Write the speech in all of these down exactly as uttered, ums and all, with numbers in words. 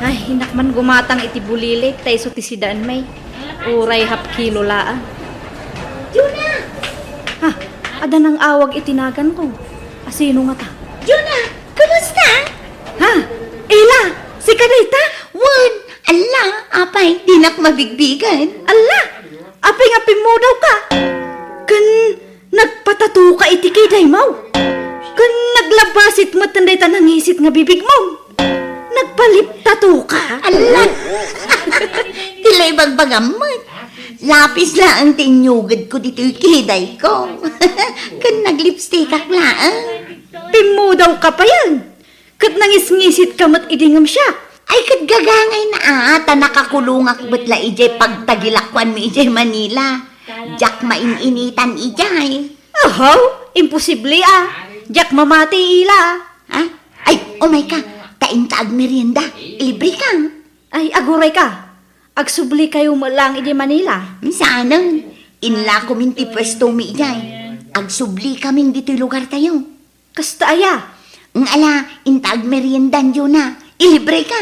Ay, innak man gumatang iti bulilit, ta isu ti sidaen, may. Uray half kilo laeng. Juna! Ha? Adda nang-awag iti naganko. Asino ngata? Juna! Kumusta? Ha? Ila, sika dayta? Wen, alla, apay, dinak mabigbigen. Alla, apay nga pimmudawka? Ken nagpatatoka iti kidaymo? Ken naglabasit met dayta nangisit nga bibigmo? Nagpaliptatoka? Alla! Ti la ibagbagam met. Lapis laeng ti inyugedko ditoy kidayko. Ken naglipstikak laeng. Pimmudawka payen? Ket nangisngisitka met idi ngem siak? Ay, ket gagangayna a, ta nakakulongak met la idiay pagtagilakuanmi idiay Manila. Diak main-initan idiay. Ahaw, imposible a. Diak mamati ila. Ha? Ay, umayka, ta inta agmerienda, ilibreka. Ay, agurayka. Agsublikayo met laeng idiay Manila. Saanen, inlakomin ti puestomi idiay. Agsublikamin ditoy lugartayo. Kasta aya? Ng ala, inta agmeriendan, Juna. Ilibreka.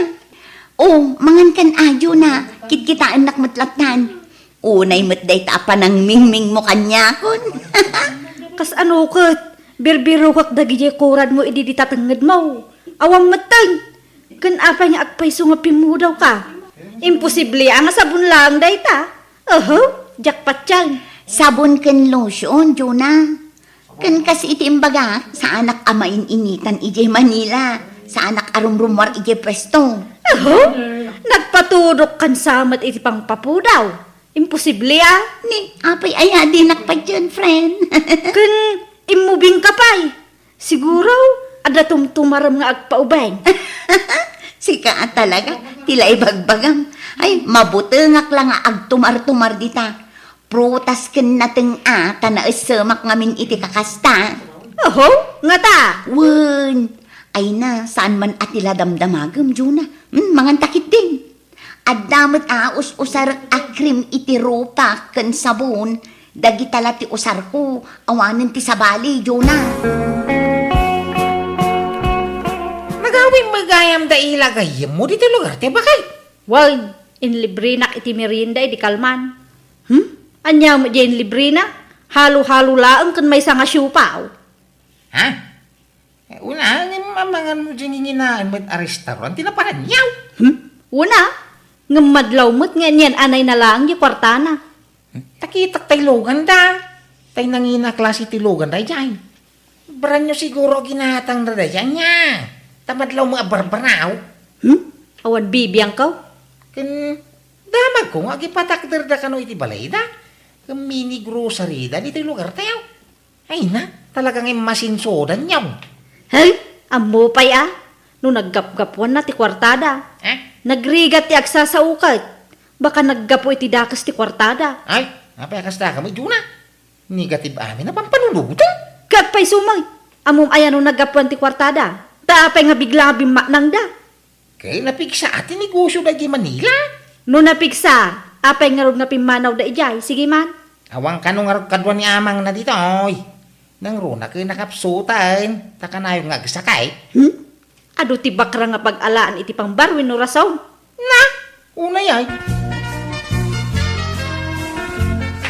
O, mangankan a, Juna. Kitkitaennak met lattan. Unay met dayta a panangmingmingmo kaniakon. Kasano ket? Birbirokak dagidiay kuradmo idi dita tengngedmo. Awan metten. Ken apay nga agpayso nga pimmudawka? Imposible a nga sabon laeng dayta. Oho, diak patien. Sabon ken lotion, Juna. Ken kas iti imbagak, saanak a main-initan idiay Manila. Saanak a rumrumuar idiay puesto. Aho? Nagpatudok kan samet iti pangpapudaw. Imposible a. Ni, apay aya dinak patien, friend. Ken immubingka pay. Siguro, adda tumtumarem nga agpaubing. Sika a talaga, ti la ibagbagam. Ay, mabutengak la nga agtumar-tumar dita. Prutas ken nateng a, ta naessemak ngamin iti kakasta. Oho, ngata? Wen, ay na, saan man a ti la damdamagem, Juna. Hmm, mangan ta ketdin. Adda met a us-usarek a cream iti rupak ken sabon, dagita la ti usarko, awanen ti sabali, Juna. Nagawim met gayam da ila gayyemmo ditoy lugar ti bakay. Wen, inlibrenak iti merienda idi kalman. Hmm? Ania met diay inlibrena? Halo-halo laeng ken maysa nga siopaw. Ha? Eh, una, ngem amangan mo diay nginginaen met a restaurant ti naparanyaw. Hmm? Una, ngem madlaw met nga anian-anayna laeng diay kuartana. Hmm? Ta kitak tay luganda. Tay nangina klase ti luganda idiay. Brand new siguro ginatangda daydiay, ania? Ta madlaw met a barbaraw. Hmm? Awan bibiangko? Ken damagko nga agipatakderda kano iti balayda. Ken mini grocery da ditoy lugartayo. Ay na, talaga nga masinsodanyo. Hey, ammo pay a, no naggapgapuanna ti kuartada. Eh? Nagrigat ti agsasao ket. Baka naggapu iti dakes ti kuartada. Ay, apay a kasta ka met, Juna? Negative amin a pampanunugotan. Ket pay sumay, ammom aya no naggapuan ti kuartada? Ta apay nga bigla nga bimmaknangda? Ket napigsa a ti negosyo daydiay Manila. No napigsa, apay ngarud nga pimmanawda idiay? Sige man. Awan kano ngarud kadua ni amangna ditoy. Nangruna ket nakapsutan, ta kanayon nga agsakay. Hmm? Adu ti bakra nga pag-alaan iti pangbar wenno rason? Na, unay ay.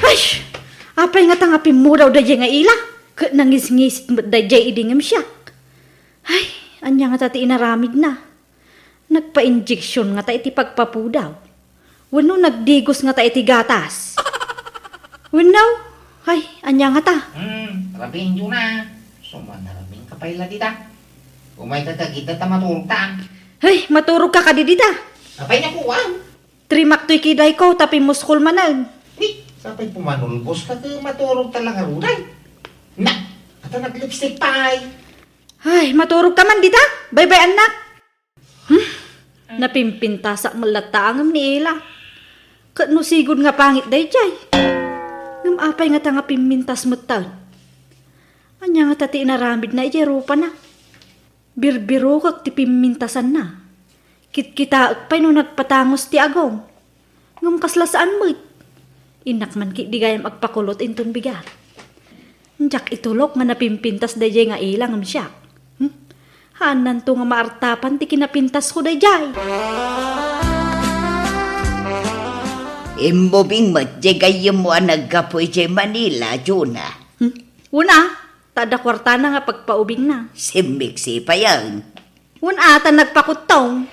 Ay, apay ngata nga pimmudaw daydiay nga ila? Ket nangisngisit met daydiay idi ngem siak. Ay, ania ngata ti inaramidna? Nagpa-injection ngata iti pagpapudaw? Wenno nagdigos ngata iti gatas? Wenno, ay, ania ngata? Hmm, rabing, Juna. Sumanarming ka pay la dita. Umayka ka gita ta maturog ta. Ay, maturog ka kadi dita? Apay nga kuwan? Trimak toy kidayko ta pimuskol manen. Ni, sapay pumanulbos ka ket maturog ta la ngarud ay. Na, ata nag-lipstick pay. Ay, maturog ka man dita? Baybay-annak. Hmm? Napimpintasak met latta ngem ni Ila. Ket no sigud nga pangit daydiay. Ngem apay ngata nga pimmintas metten? Ania ngata ti inaramidna idiay rupana? Birbirokek ti pimmintasanna. Kitkitaek pay no nagpatangus ti agong. Ngem kasla saan met. Innak man ketdi gayam agpakulot inton bigat. Diak itulok nga napimpintas daydiay nga ila ngem siak. Hmm? Annanto nga maartapan ti kinapintasko daydiay. Immubing met diay gayyemmo a naggapu idiay Manila, Juna. Hmm? Wen a, ta adda kuartana nga pagpaubingna. Simmiksi payen. Wen a, ta nagpakuttong.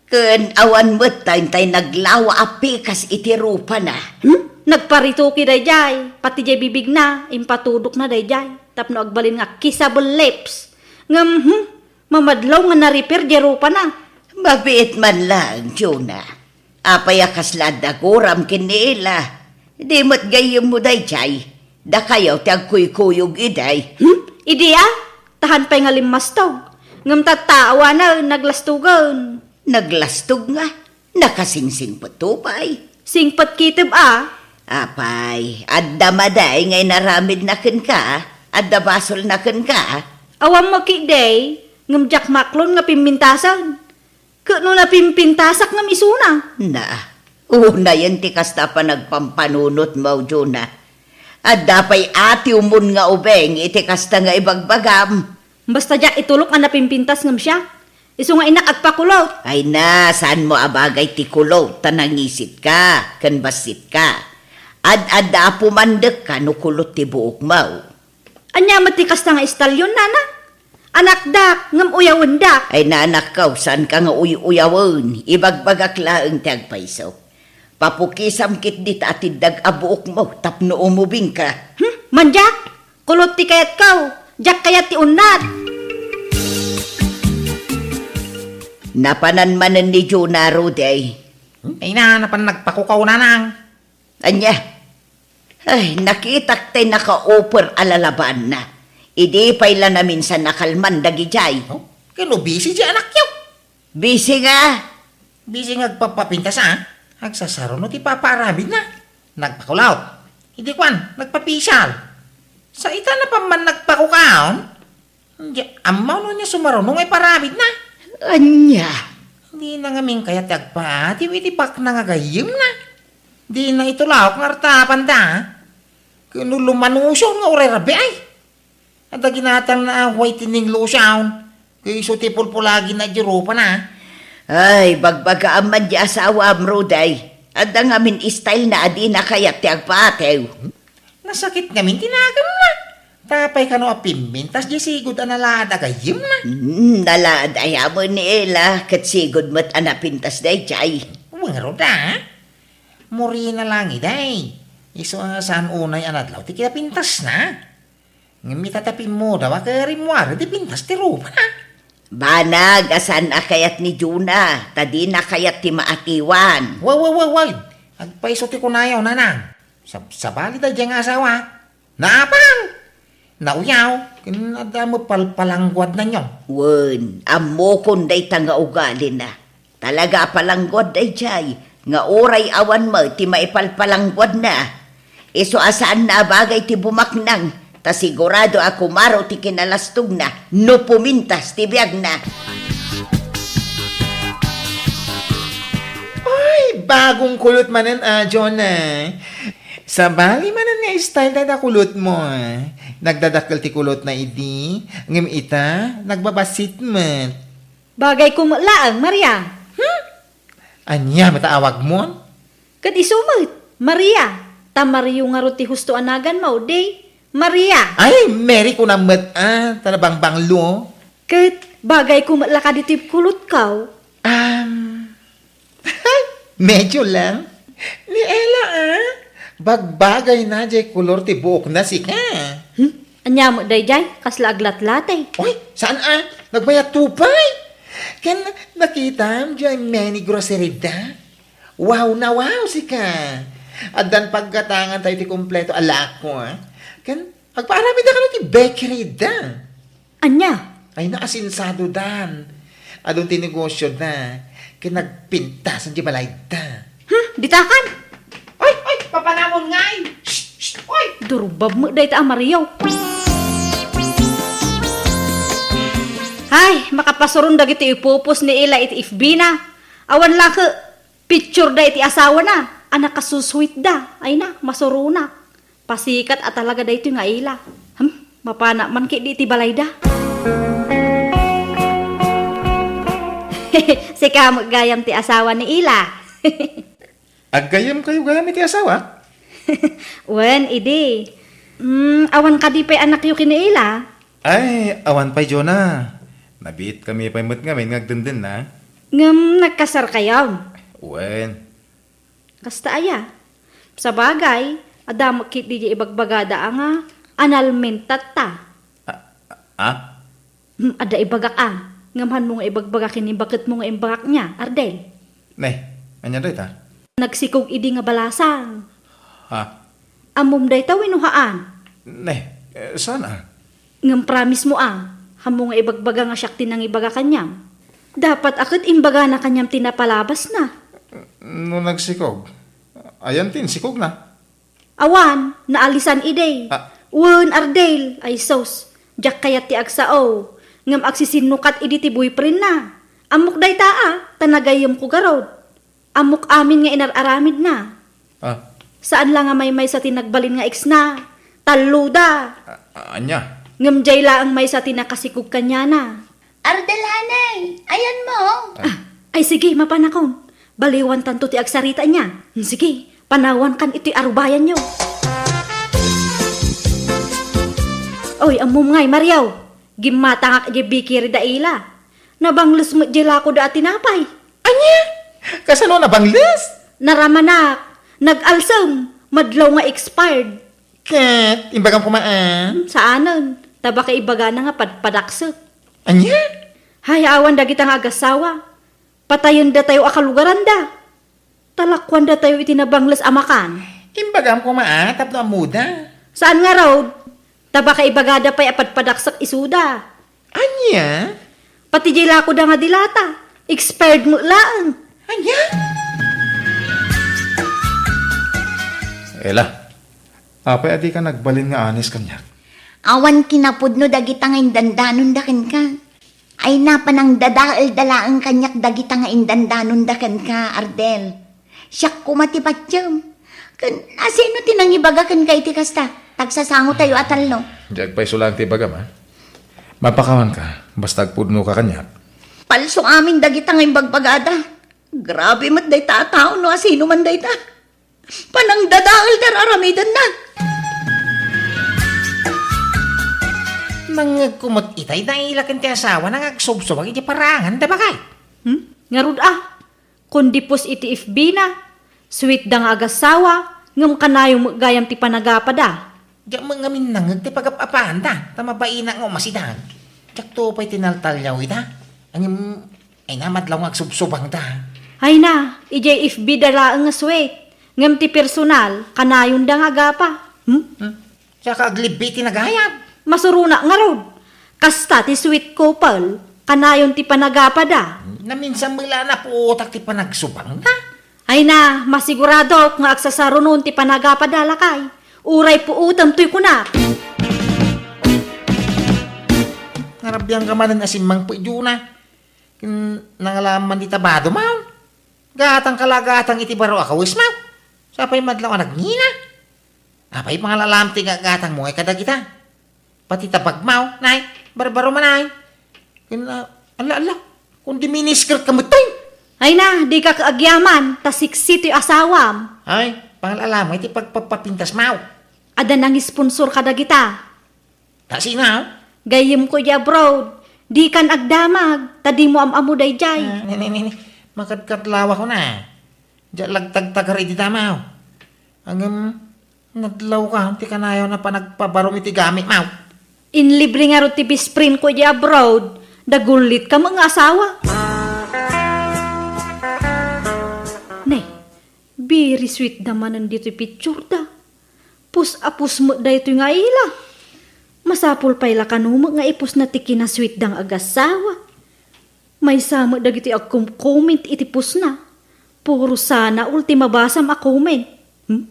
Ken awan met ta intay naglawa a pikas iti rupana. Hmm? Nagparitoki daydiay, pati diay bibigna, impatudokna daydiay, tapno agbalin nga kissable lips. Ngem, hmm, mamadlaw nga na-repair diay rupana. Mabiit man laeng, Juna. Apay a kasla adda guram ken ni Ela? Di met gayyemmo daydiay. Dakayo ti agkuykuyog idiay. Hmm? Idi a? Tahan pay nga limmastog. Ngem tatta, awanen, naglastogen. Naglastog nga? Nakasingsingpet to pay? Singpet kitib a. Apay, adda madi nga inaramidna kenka? Adda basolna kenka? Awan mo ketdi, ngem diak maklon nga pimmintasen. Ket no napimpintasak ngem isuna? Na, unayen ti kasta a panagpampanunotmo, Juna. Adda pay atiwmon nga ubing iti kasta nga ibagbagam. Basta diak itulok a napimpintas ngem siak. Isu nga innak agpakulot. Ay na, saanmo a bagay ti kulot ta nangisitka ken bassitka. Ad-adda a pumandekka no kulot ti buokmo. Ania met ti kasta nga istalyon, nana? Anakdak, ngem uyawendak. Ay, nanakko, saanka nga uy-uyawen. Ibagbagak laeng ti agpayso. Papukisam ketdi ta atiddak a buokmo tapno umubingka. Hmm? Mandiak? Kulot ti kayatko. Diak kayat ti unnat. Napanan manen ni Juna, Rudy. Hmm? Ay na, napan nagpakukaw, nanang. Ania? Ay, nakitak tay nakaupor a lalabaanna. Idi pay la naminsan a kalman dagidiay. Oh, ken no busy diay anakyo? Busy nga. Busy nga agpapapintas, a? Agsasaruno ti papaaramidna. Nagpakulot. Idi kuan, nagpapisyal. Sa ita, napan man nagpakukaon? Diak ammo no ania sumaruno nga iparamidna. Ania? Dina ngamin kayat ti agpaatiw iti bakna nga gayyemna. Dina itulok nga artapanda. Ken no lumanuson nga uray rabii, ay. Adda ginatangna a whitening lotion. Ket isu ti pulpulagina iti rupana. Ay, bagbagaam man diay asawam, Rudy. Adda ngamin stylena a dina kayat ti agpaatiw. Nasakit ngamin ti naganna. Apay kano a pimmintas diay sigud a nalaad a gayyemna? Hmm, nalaad aya met ni Ela, ket sigud met a napintas daydiay. Wen ngarud a, murina laeng idi. Isu a saan unay a nadlaw ti kinapintasna. Ngem ita ta pimmudaw a ket rimmuar ti pintas ti rupana. Banag a saan a kayat ni Juna, ta dina kayat ti maatiwan. Wa, wa, wa, wa. Agpayso ti kunayo, nanang. Sabsabali daydiay nga asawa. Naapang! Nauyaw, ken adda met palpalangguadnanyo. Wen, ammokon dayta nga ugalina. Talaga a palangguad daydiay, nga uray awan met ti maipalpalangguadna. Isu a saanna a bagay ti bumaknang, ta sigurado a kumaro ti kinalastogna no pumintas ti biagna. Ay, bagong kulot manen a, Jonah. Sabali manen nga style dayta kulotmo, a. Nagdadakkel ti kulotna idi, ngem ita, nagbabassit met. Bagayko met laeng, Maria. Hmm? Ania met a awagmon? Ket isu met, Maria. Ta Mario ngarud ti husto a naganmo, di Maria. Ay, Mary kunam met, a, ta nabangbanglo. Ket bagayko met la kadi ti kulotko. Am, medyo lang. Ni Ella, a? Bagbagayna diay kolor ti buokna sika. Hmm? Ania met daydiay? Kasla aglatlatay. Oy, saan a? Nagbayadto pay. Ken nakitam diay mini grocery da? Wow na wow sika. Addan paggatangan tayo ti kompleto a lako, a? Ken agpaaramidda kano ti bakery da? Ania? Ay, naasinsado dan. Adun ti negosyo da. Ken nagpintasan ti balayda. Hmm, ditakan? Oy, oy, papanamon ngay! Shh, shh, oy! Durbab met dayta a Mario. Ay, makapasuron dagiti ipupos ni Ella iti F B na. Awan la ket picture da iti asawana a nakasusweet da. Ay na, masuronak. Pasikat a talaga daytoy nga Ella. Hmm, mapana man ketdi iti balayda. Sika met gayam ti asawa ni Ila. Aggayyemkayo gayam iti asawa? Wen, idi. Mm, awan kadi pay anakyo ken ni Ila? Ay, awan pay, Jonah. Nabiitkami pay met ngamin nga agdendenna. Ngem nagkasarkayo? Wen. Kasta aya? Sabagay, adda met ketdi diay ibagbagada a nga annulment tatta. A, a? Hmm, adda ibagak a. Ngem hanmo nga ibagbaga ken ni baketmo nga imbagak nia, Ardel. Ne, ania dayta? Nagsikog idi nga balasang. Ha? Ammom dayta wenno haan? Ne, eh, saan a? Ngem promise mo a, hanmo nga ibagbaga nga siak ti nangibaga kaniam. Dapat a ket imbagana kaniam ti napalabasna. No nagsikog, ayan ti insikogna? Awan, naalisan idi. Ah. Wen, Ardel, ay sus, diak kayat ti agsao, ngem agsisinnok idi ti boyfriendna. Ammok dayta a, ta nagayyemko garud. Ammok amin nga inar-aramidna. Ah. Saan la nga maymaysa ti nagbalin nga exna. Talloda. A-, ania? Ngem diay laeng maysa ti nakasikog kaniana. Ardel, hanay, ayanmo? Ah, ay sige, mapanakon. Baliwantanto ti agsarita nia. Sige, panawankan iti arubayanyo. Oy, ammom ngay, Mario. Gimmatangak idiay bakery da Ila. Nabangles met diay lakoda a tinapay. Ania? Kasano nabangles? Naramanak. Nag-alsem. Madlaw nga expired. Ket, imbagam koma a? Hmm, saanen. Ta baka ibagana nga padpadaksek. Ania? Hay, awan dagita nga agassawa. Patayendatayo a kalugaranda. Talakuandatayo iti nabangles a makan. Imbagam koma a, tapno ammoda. Saan ngarud? Ta baka ibagada pay a padpadaksek isuda. Ania? Pati diay lakoda nga dilata, expired met laeng. Ania? Ela, apay a dika nagbalin nga anis kaniak? Awan kinapudno dagita nga indandanonda kenka. Ay, panangdadaelda laeng kaniak dagita nga indandanonda kenka, Ardel. Siak koma ti patiem. Ken, asino ti nangibaga kenka iti kasta? Tagsasangotayo a tallo. Diak pay isu laeng ti ibagam, a? Mapakawanka, basta agpudnoka kaniak. Palso amin dagita nga imbagbagada. Grabe met dayta a tao no asino man dayta. Panangdadaelda ar-aramidenna. Nangngegko met itay da Ila ken ti asawana nga agsubsubang iti paraangan da, bakay. Hmm? Ngarud a, kundi post iti F B na. Sweet da nga agassawa, ngem kanayon met gayam ti panagapada. Diak met ngamin nangngeg ti pagap-apaanda, ta mabainak nga umasidan. Diakto pay tinaltaliaw ita. Ngem, ay na, madlaw nga agsubsubangda. Ay na, idiay F B da laeng nga sweet. Ngem ti personal, kanayonda nga agapa. Hmm? Hmm? Saka aglibbi ti nagayab. Masuronak ngarud. Kasta ti sweet couple, kanayon ti panagapada. Naminsan met la a napuotak ti panagsubangda. Ay na, masiguradok nga agsasarunon ti panagapada, lakay. Uray puotem toy kunak. Narabiangka manen a simmangpet, Jonah. Ken nangalaam man dita bado, maw. Gatangka la gatang iti baro a kawes, maw. Sapay madlaw a nagngina. Apay pangalam ti gagatangmo ngay kadagita? Pati ta bagmaw, nay, barbaro man, ay. Ken, ah, alla, alla, kundi miniskirka met, ay. Ay na, dika agyaman, ta siksi ti asawam. Ay, pangalam ngay ti pagpapapintas, maw. Adda nangisponsor kadagita. Ta sino? Gayyemko idiay abroad. Dikan agdamag, ta dimo am-ammo daydiay. Ah, ni, ni, ni, ni. Makadkadlawakon a. Diak lagtagtagar idi damaw. Ngem, nadlawka ti kanayon a panagpabarom iti gamit, maw. Inlibre ngarud ti best friend ko idiay abroad, da gullitka met nga asawa. Ne, very sweet da manen ditoy picture da. Pus a pus met daytoy nga ila. Masapul pay la kano met nga ipusna ti kinasweet da nga agassawa. Maysa met dagiti agkom-comment iti pusna. Puro sana all ti mabasam a comment. Hmm?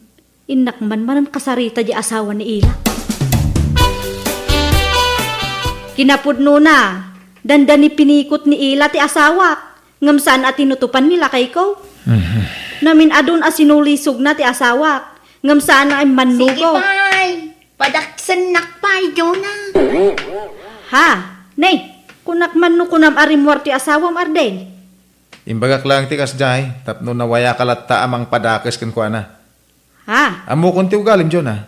Innak man manen kasarita di asawa ni ila. Kinapudnona, dandani pinikot ni ila ti asawak. Ngem saan a tinutopan ni lakayko. Mhm. Namin-adun a sinulisogna ti asawak. Ngem saan a immannugo. Sige pay. Padaksennak pay, Jonah. Ha? Nay, kunak man no kunam a rimmuar ti asawam, Ardel. Imbagak laeng ti kasdiay, tapno nawayaka latta a mangpadakes kenkuana. Ha? Ammokon ti ugalim, Jonah.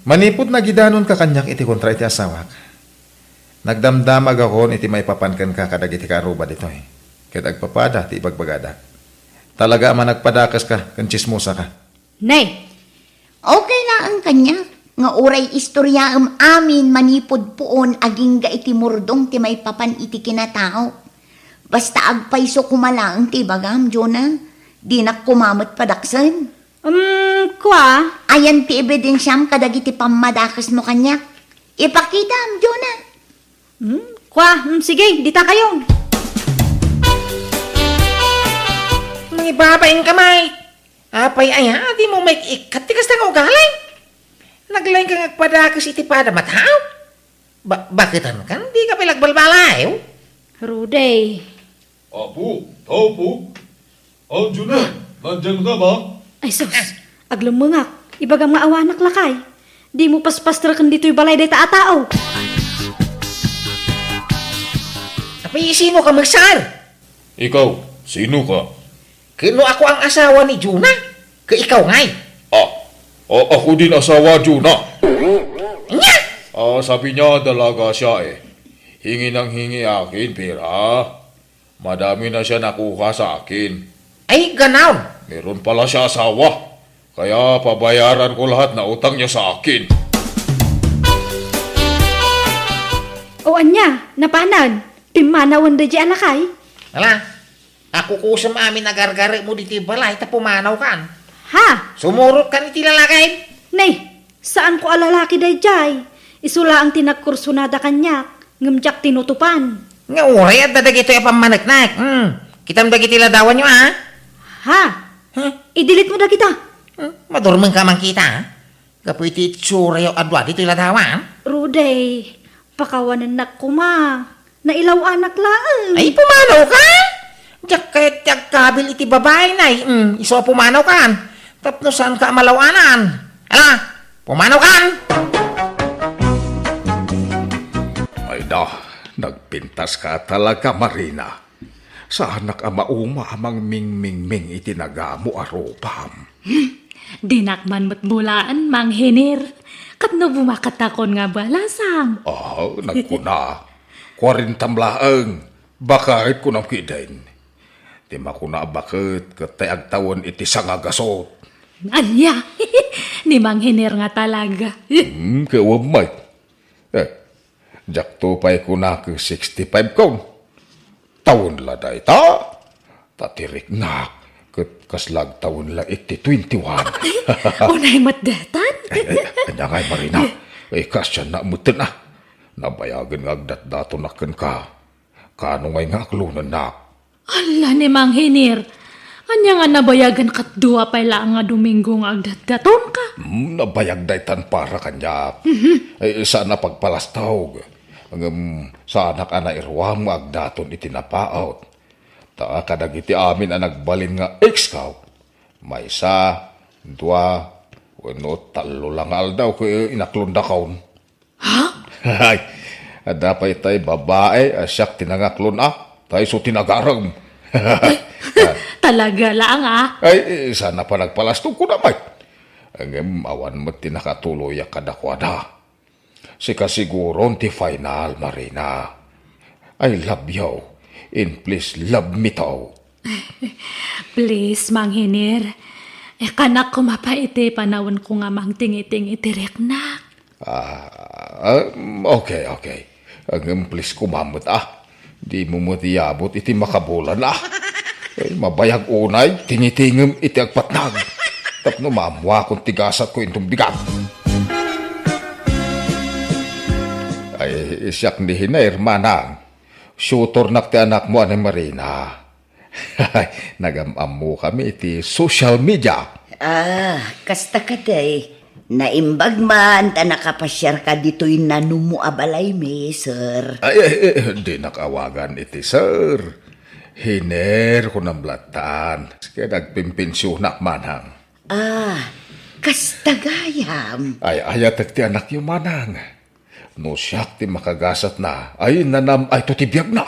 Manipud nagidanonka kaniak iti kontra iti asawak, nagdamdama gakon iti maipapan kenka kadagiti kaaruba ditoy, ket agpapada ti ibagbagadak. Talaga a managpadakeska ken tsismosaka. Nay, okay laeng kaniak nga uray istoriaem amin manipud puon agingga iti murdong ti maipapan iti kinatao. Basta agpayso koma laeng ti ibagam, Jonah. Dinak koma met padaksen. Um, kua? Ayan ti ebidensiam kadagiti pammadakesmo kaniak? Ipakitam, Jonah. Hmm? Kua? Hmm, sige, dita kayo. Mangibabain ka, Mike. Apay aya, di mo maik-ikkat ti kasta nga ugali? Naglaing ka nga agpadakes iti pada matao? Ba, baketan kan? Di ka pay agbalbaliw? Rudy. Apo, tao po. Aw, Jonah, nadian ka ba? Ay, sus. Aglemmengak. Ibagam nga awanak lakay. Di mo paspastreken ditoy balay dayta a tao. Apay, sino ka, Maksar? Ikaw, sino ka? Ken no ako ang asawa ni Jonah, ket ikaw ngay? Ah, ah, ako din asawa, Jonah. Nya? Ah, sabi niya, dalaga siya eh. Hingi nang hingi akin pera. Madami na siya nakuha sa akin. Ay, ganon. Meron pala siya asawa. Kaya pabayaran ko lahat na utang niya sa akin. O anya, napanan? Pimmanawen da di alakay? Ala, akukusem amin a gargaremo diti balay ta pumanaw kan. Ha? Sumurot kan iti lalaki? Nay, saan ko a lalaki daydiay. Isu laeng ti nagkursunada kaniak, ngem diak tinutupan. Nga uray adda dagitoy a pammaneknek. Hmm. Kitam dagiti ladawanyo, a? Ha? Huh? I-delete mo dagita. Hmm? Madurmeng ka man kita, a? Gapu iti itsurayo a dua ditoy ladawan? Rudy, pakawanennak koma. Nailaw-anak laeng. Ay, pumanaw ka? Diak kayat ti agkabil iti babae, nay. Mm, isu a pumanaw kan. Tapno saan ka a malaw-anan. Ala, pumanaw kan! Ay da, nagpintas ka talaga, Marina. Saanak a mauma a mangmingmingming iti nagamo a rupam. Hmm, dinak man met bulaen, Mang Hiner. Ket no bumakattakon nga balasang. Ah, nagkuna. Kuarentam laeng. Baket kunam kidin. Ti makuna a baket ket tay agtawen iti sangagasut. Ania? Ni Mang Hiner nga talaga. Hmm, kawam, Mike. Eh, diakto pay kuna ket sixty-five kon. Tawen la dayta. Ta ti riknak, ket kasla agtawen la iti twenty-one. Unay met daytan? Ay, ay, ania ngay, Marina? Eh. Ay, kasdiay na metten, a. Nabayagen nga agdatdatonak kenka. Kano ngay nga aklonennak? Ala ni Mang Hiner, ania nga nabayagen ket dua pay laeng nga Domingo nga agdatdatonka? Hmm, nabayag daytan para kaniak. Mhm. Eh, saan a pagpalastog. Ngem saanak a nairuam nga agdaton iti napaut. Ta kadagiti amin a nagbalin nga ex-ko, maysa, dua, wenno tallo la nga aldaw ket inaklondakon. Ha? Ay, adda pay tay babae a siak ti nangaklon a, tay isu ti nagarem. Ay, talaga laeng, a? Ay, saan a panagpalastog, kunam, ay. Ngem awan met ti nakatuloyak kadakuada. Sika siguron ti final, Marina. I love you, and please love me too. Please, Mang Hiner. Ikanak koma pay iti panawenko nga mangtingitingi ti riknak. Ah, ah, okay, okay. Ngem please koma met, a. Dimo met iyabut iti makabulan, a. Ay, mabayag unay, tingitingem iti agpatnag. Tapno maammuakon ti gasatko inton bigat. Ay, siak ni Hiner, manang. Shooternak ti anakmo a ni Marina. Nagam-ammokami iti social media. Ah, kasta kadi. Naimbag man ta nakapasiarka ditoy nanumo a balaymi, sir. Ay, ay, ay, dinak awagan iti sir. Hiner, kunam lattan. Ket agpimpensionak, manang. Ah, kasta gayam. Ay, ayatek ti anakyo, manang. No siak ti makagasatna, ay, nanam-ayto ti biagna.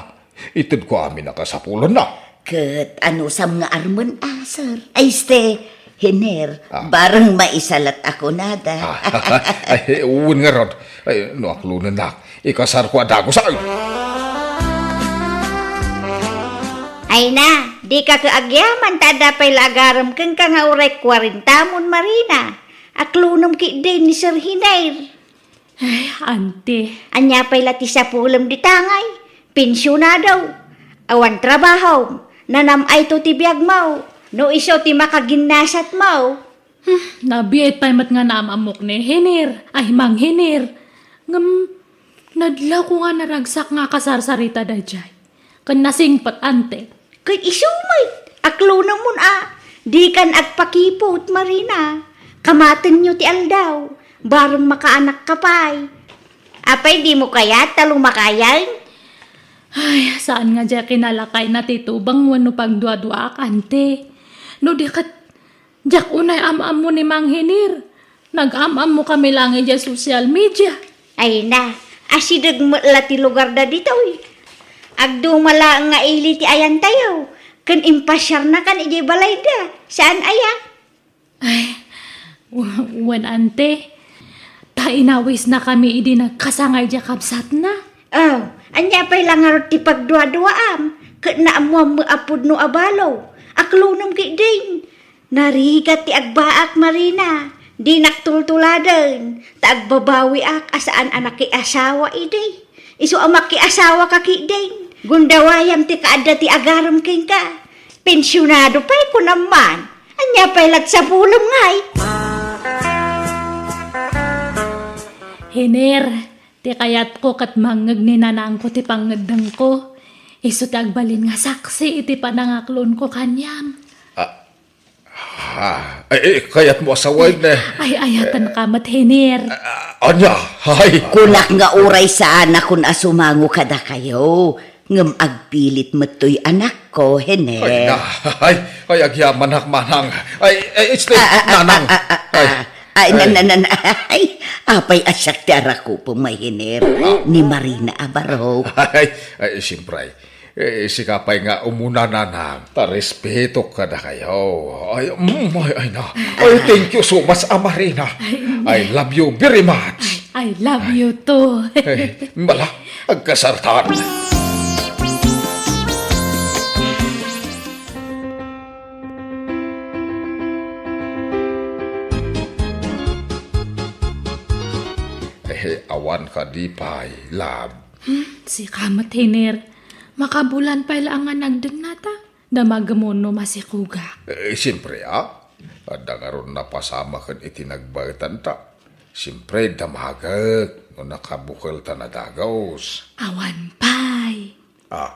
Itedko amin a kasapulanna. Ket anusam nga armen a, sir? Ay, este, Hiner, Ah. bareng maisalat a kunada. Ah, ay, wen ngarud. Ay, no aklonennak, ikasarko a dagus, ay. Ay na, dika ket agyaman ta adda pay la agarem kenka nga uray kuarentamon, Marina. Aklonem ketdin ni Sir Hiner. Ay, ante. Ania pay la ti sapulem dita ngay? Pensionado. Awan trabahom. Nanam-ayto ti biagmo. No isu ti makaginnasatmo. Hmm, nabiit pay met nga naam-ammok ni Hiner. Ay, Mang Hiner. Ngem, nadlawko nga naragsak nga kasarsarita daydiay. Ken nasingpet, ante. Ket isu met, aklonemon a, dikan agpakiput, Marina. Kamatenyo ti aldaw, bareng makaanakka pay. Apay, dimo kayat ta lumakayen? Ay, saan nga diay kinalakayna ti tubang wenno pagduaduaak, ante. No di ket, diak unay am-ammo ni Mang Hiner. Nag-am-ammokami laeng idiay social media. Ay na, asideg met la ti lugarda ditoy. Agduma laeng nga ili ti ayantayo, ken impasiarnakan idiay balayda. Saan aya? Ay, w-, wen, ante. Ta inawisnakami idi nagkasangay diay kabsatna. Oh, ania pay la ngarud ti pagduaduaam? Ket naammoam met a pudno a balo. Aklonem ketdin. Narigat ti agbaak, Marina. Dinak tultuladen, ta agbabawiak a saan a nakiasawa idi. Isu a makiasawaka ketdin, gundawayam ti kaadda ti agarem kenka. Pensionado pay, kunam man. Ania pay la ti sapulem ngay? Hiner, ti kayatko ket mangngeg ni nanangko ti pangngeddengko. Isu ti agbalin nga saksi iti panangaklonko kaniam. Ah, Ah, ay, ay, kayatmo a sawen, eh. Ay, ayatenka met, Hiner. Ah, ania? Ay. Kunak nga uray saanakon a sumango kadakayo, ngem agpilit met toy anakko, Hiner. Ay, na, ay, ay, agyamanak, manang. Ay, ay, este, Ah, ah, ah, nanang. ah, ah, ah, Ay. ah. Ay, na, Ay. na, na, na, ay, apay a siak ti arakupem, Hiner. Ah. Ni Marina a barok. Ay, ay, siyempre. Eh, sika pay nga umuna, nanang, ta respetok kadakayo. Ay, mm, ay, ay na. Ay, thank you so much, a Marina. Ay, I love you very much. I love you too. Eh, bala, agkasartan. Eh, awan kadi pay, love. Hmm, sika met, Hiner. Makabulan pay la nga nagdengna ta. Damagem no masikogak. Eh, siyempre, a. Adda ngarud napasamak ken iti nagbaetanta. Siyempre, damagek no nakabukel ta nadagus. Awan pay. Ah,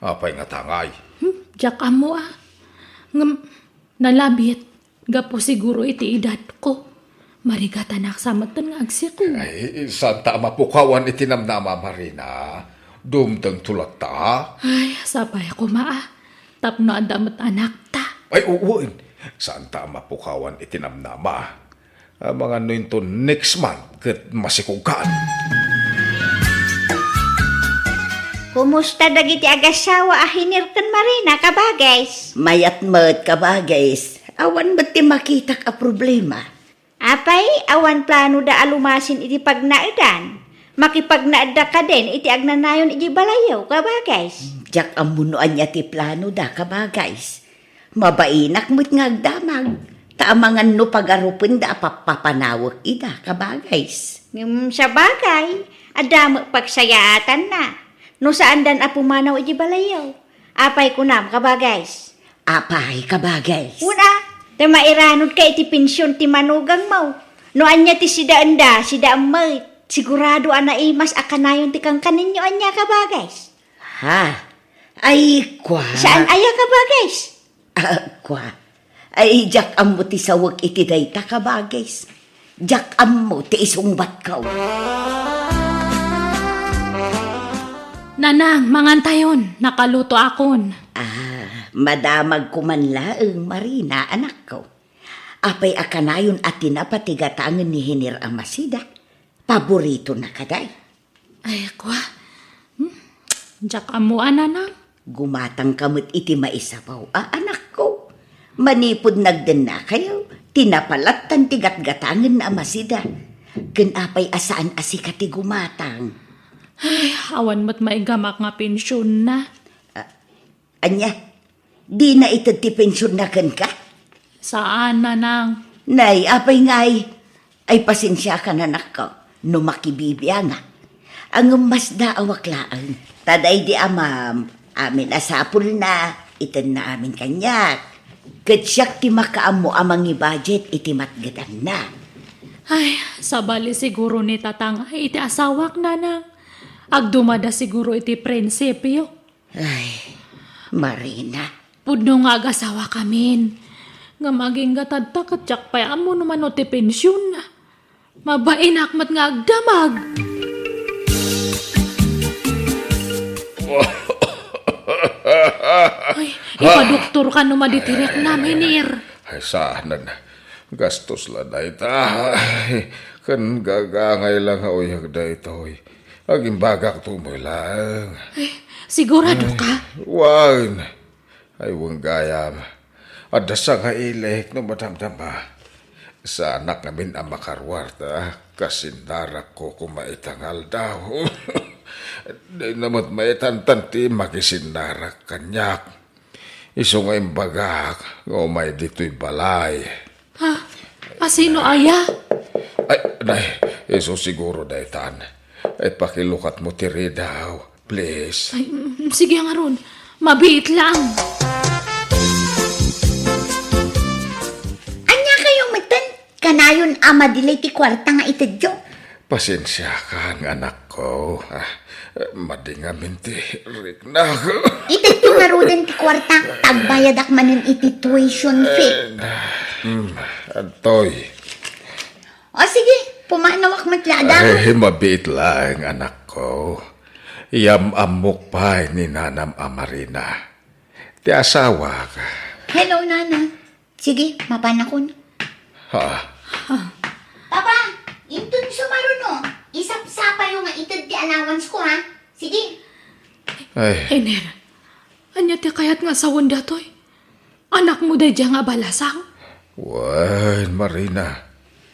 apay nga tangay? Hmm, diak ammo, a. Ngem, nalabit. Gapu siguro iti edadko. Marigatanak sa metten nga agsiko. Ay, santa a mapukawan iti namnama, Marina. Dumtengto latta. Ay, sapay koma, a. Tapno adda met anakta. Ay, wen. Santa a mapukawan iti namnama. Amangan no inton next month ket masikogkan. Kumusta dagiti agassawa a Hiner ken Marina, kabagays? Mayat met, kabagays. Awan met ti makitak a problema. Apay, awan planoda a lumasin iti pagnaedan? Makipagnaedda kadin iti agnanayon iti balayyo, kabagays? Diak ammo no ania ti planoda, kabagays. Mabainak met nga agdamag, ta amangan no pagarupenda a pappapanawek ida, kabagays. Ngem sabagay, adda met pagsayaatanna no saandan a pumanaw iti balayyo. Apay kunam, kabagays? Apay, kabagays? Una, ta mairanudka iti pension ti manugangmo. No ania ti sidaenda, sidaem met. Sigurado a naimas a kanayon ti kankaninyo, ania, kabagays? Ha? Ay, kua. Saan aya, kabagays? Ah, kua. Ay, diak ammo ti sawek iti dayta, kabagays. Diak ammo ti isungbatko. Nanang, mangantayon, nakalutoakon. Ah, madamagko man laeng, Marina, anakko. Apay a kanayon a tinapa ti gatangen ni Hiner a masida? Paboritona kadi? Ay, kua. Hmm? Diak ammo a, nanang. Gumatangka met iti maisabaw a anakko. Manipud nagdennakayo, ti napalattan ti gatgatangenna a masida. Ken apay a saan a sika ti gumatang? Ay, awan met maigamak nga pensionna. Ania? Dina ited ti pensionna kenka? Saan, nanang. Nay, apay ngay? Ay, pasensiakan, anakko, no makibibiangak. Ngem masdaawak laeng. Ta daydi amam, amin a sapulna, itenna amin kaniak. Ket siak ti makaammo a mangibajet iti matgetanna. Ay, sabali siguro ni Tatang iti asawak, nanang. Agdumada siguro iti prinsipio. Ay, Marina. Pudno nga agasawakamin. Ngem agingga tatta ket diak pay ammo no mano ti pensionna. Mabainak met nga agdamag. Ay, ipadoktorka no madi ti riaknam, Hiner. Ay, saanen. Gastos la dayta. Ay, ken gagangay la nga uyag daytoy. Agimbagak tumoy laeng. Ay, sigurado ka? Wen. Ay, wen gayam. Adda sangailik no madamdama. Saanak ngamin a makaruar ta kasinnarakko koma ita nga aldaw. Dina met maitantan ti makisinnarak kaniak. Isu nga imbagak nga umay ditoy balay. Ha? Asino aya? Ay, nay, isu siguro daytan. Ay, pakilukatmo ti ridaw, please. Ay, mm, sige ngarud. Mabiit lang. Ania kayo metten? Kanayon a madilay ti kuarta nga itedyo? Pasensiakan, anakko. Ah, madi ngamin ti riknak. Itedyo ngaruden ti kuarta, ta agbayadak manen iti tuition fee. Eh, hmm, adtoy. O sige, pumanawak met la, ada. Ay, mabiit laeng, anakko. Yam-ammok pay ni nanam a Marina. Ti asawak. Hello, Nana. Sige, mapanakon. Ha? Papa, inton sumaruno, isapsapayo nga ited ti allowance ko, ha? Sige. Ay. Hiner, ania ti kayat nga sawen datoy? Anakmo daydiay nga abalasang? Wen, Marina.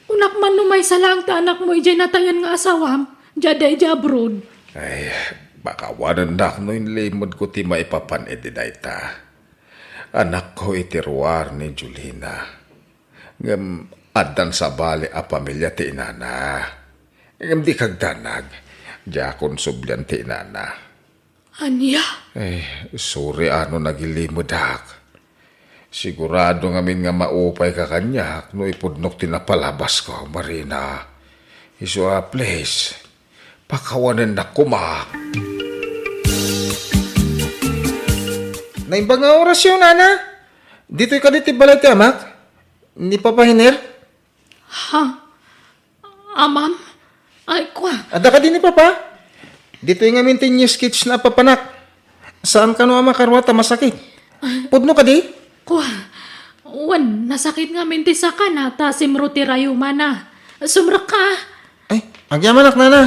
Kunak man no maysa laeng ti anakmo idiay natayen nga asawam, diay adda idiay abroad. Ay, pakawanennak no inlimedko ti maipapan iti dayta. Anakko iti ruar ni Julina. Ngem addan sabali a pamilia ti inana. Ngem di kagdanag, diakon sublian ti inana. Ania? Eh, sorry a no nagilimedak. Sigurado ngamin nga maupayka kaniak no ipudnok ti napalabasko, Marina. Isu a, please, pakawanennak koma. Naimbag nga orasyo, Nana. Ditoy kadi ti balay ti amak? Ni Papa Hiner? Ha? Amam? Ay, kua. Adda kadi ni Papa? Ditoy ngamin ti new sketch na papanak. Saan kano a makaruar ta masakit? Pudno kadi? Kua. Wen, nasakit ngamin ti sakana ta simro ti rayumana. Sumrekka. Ay, agyamanak, Nana.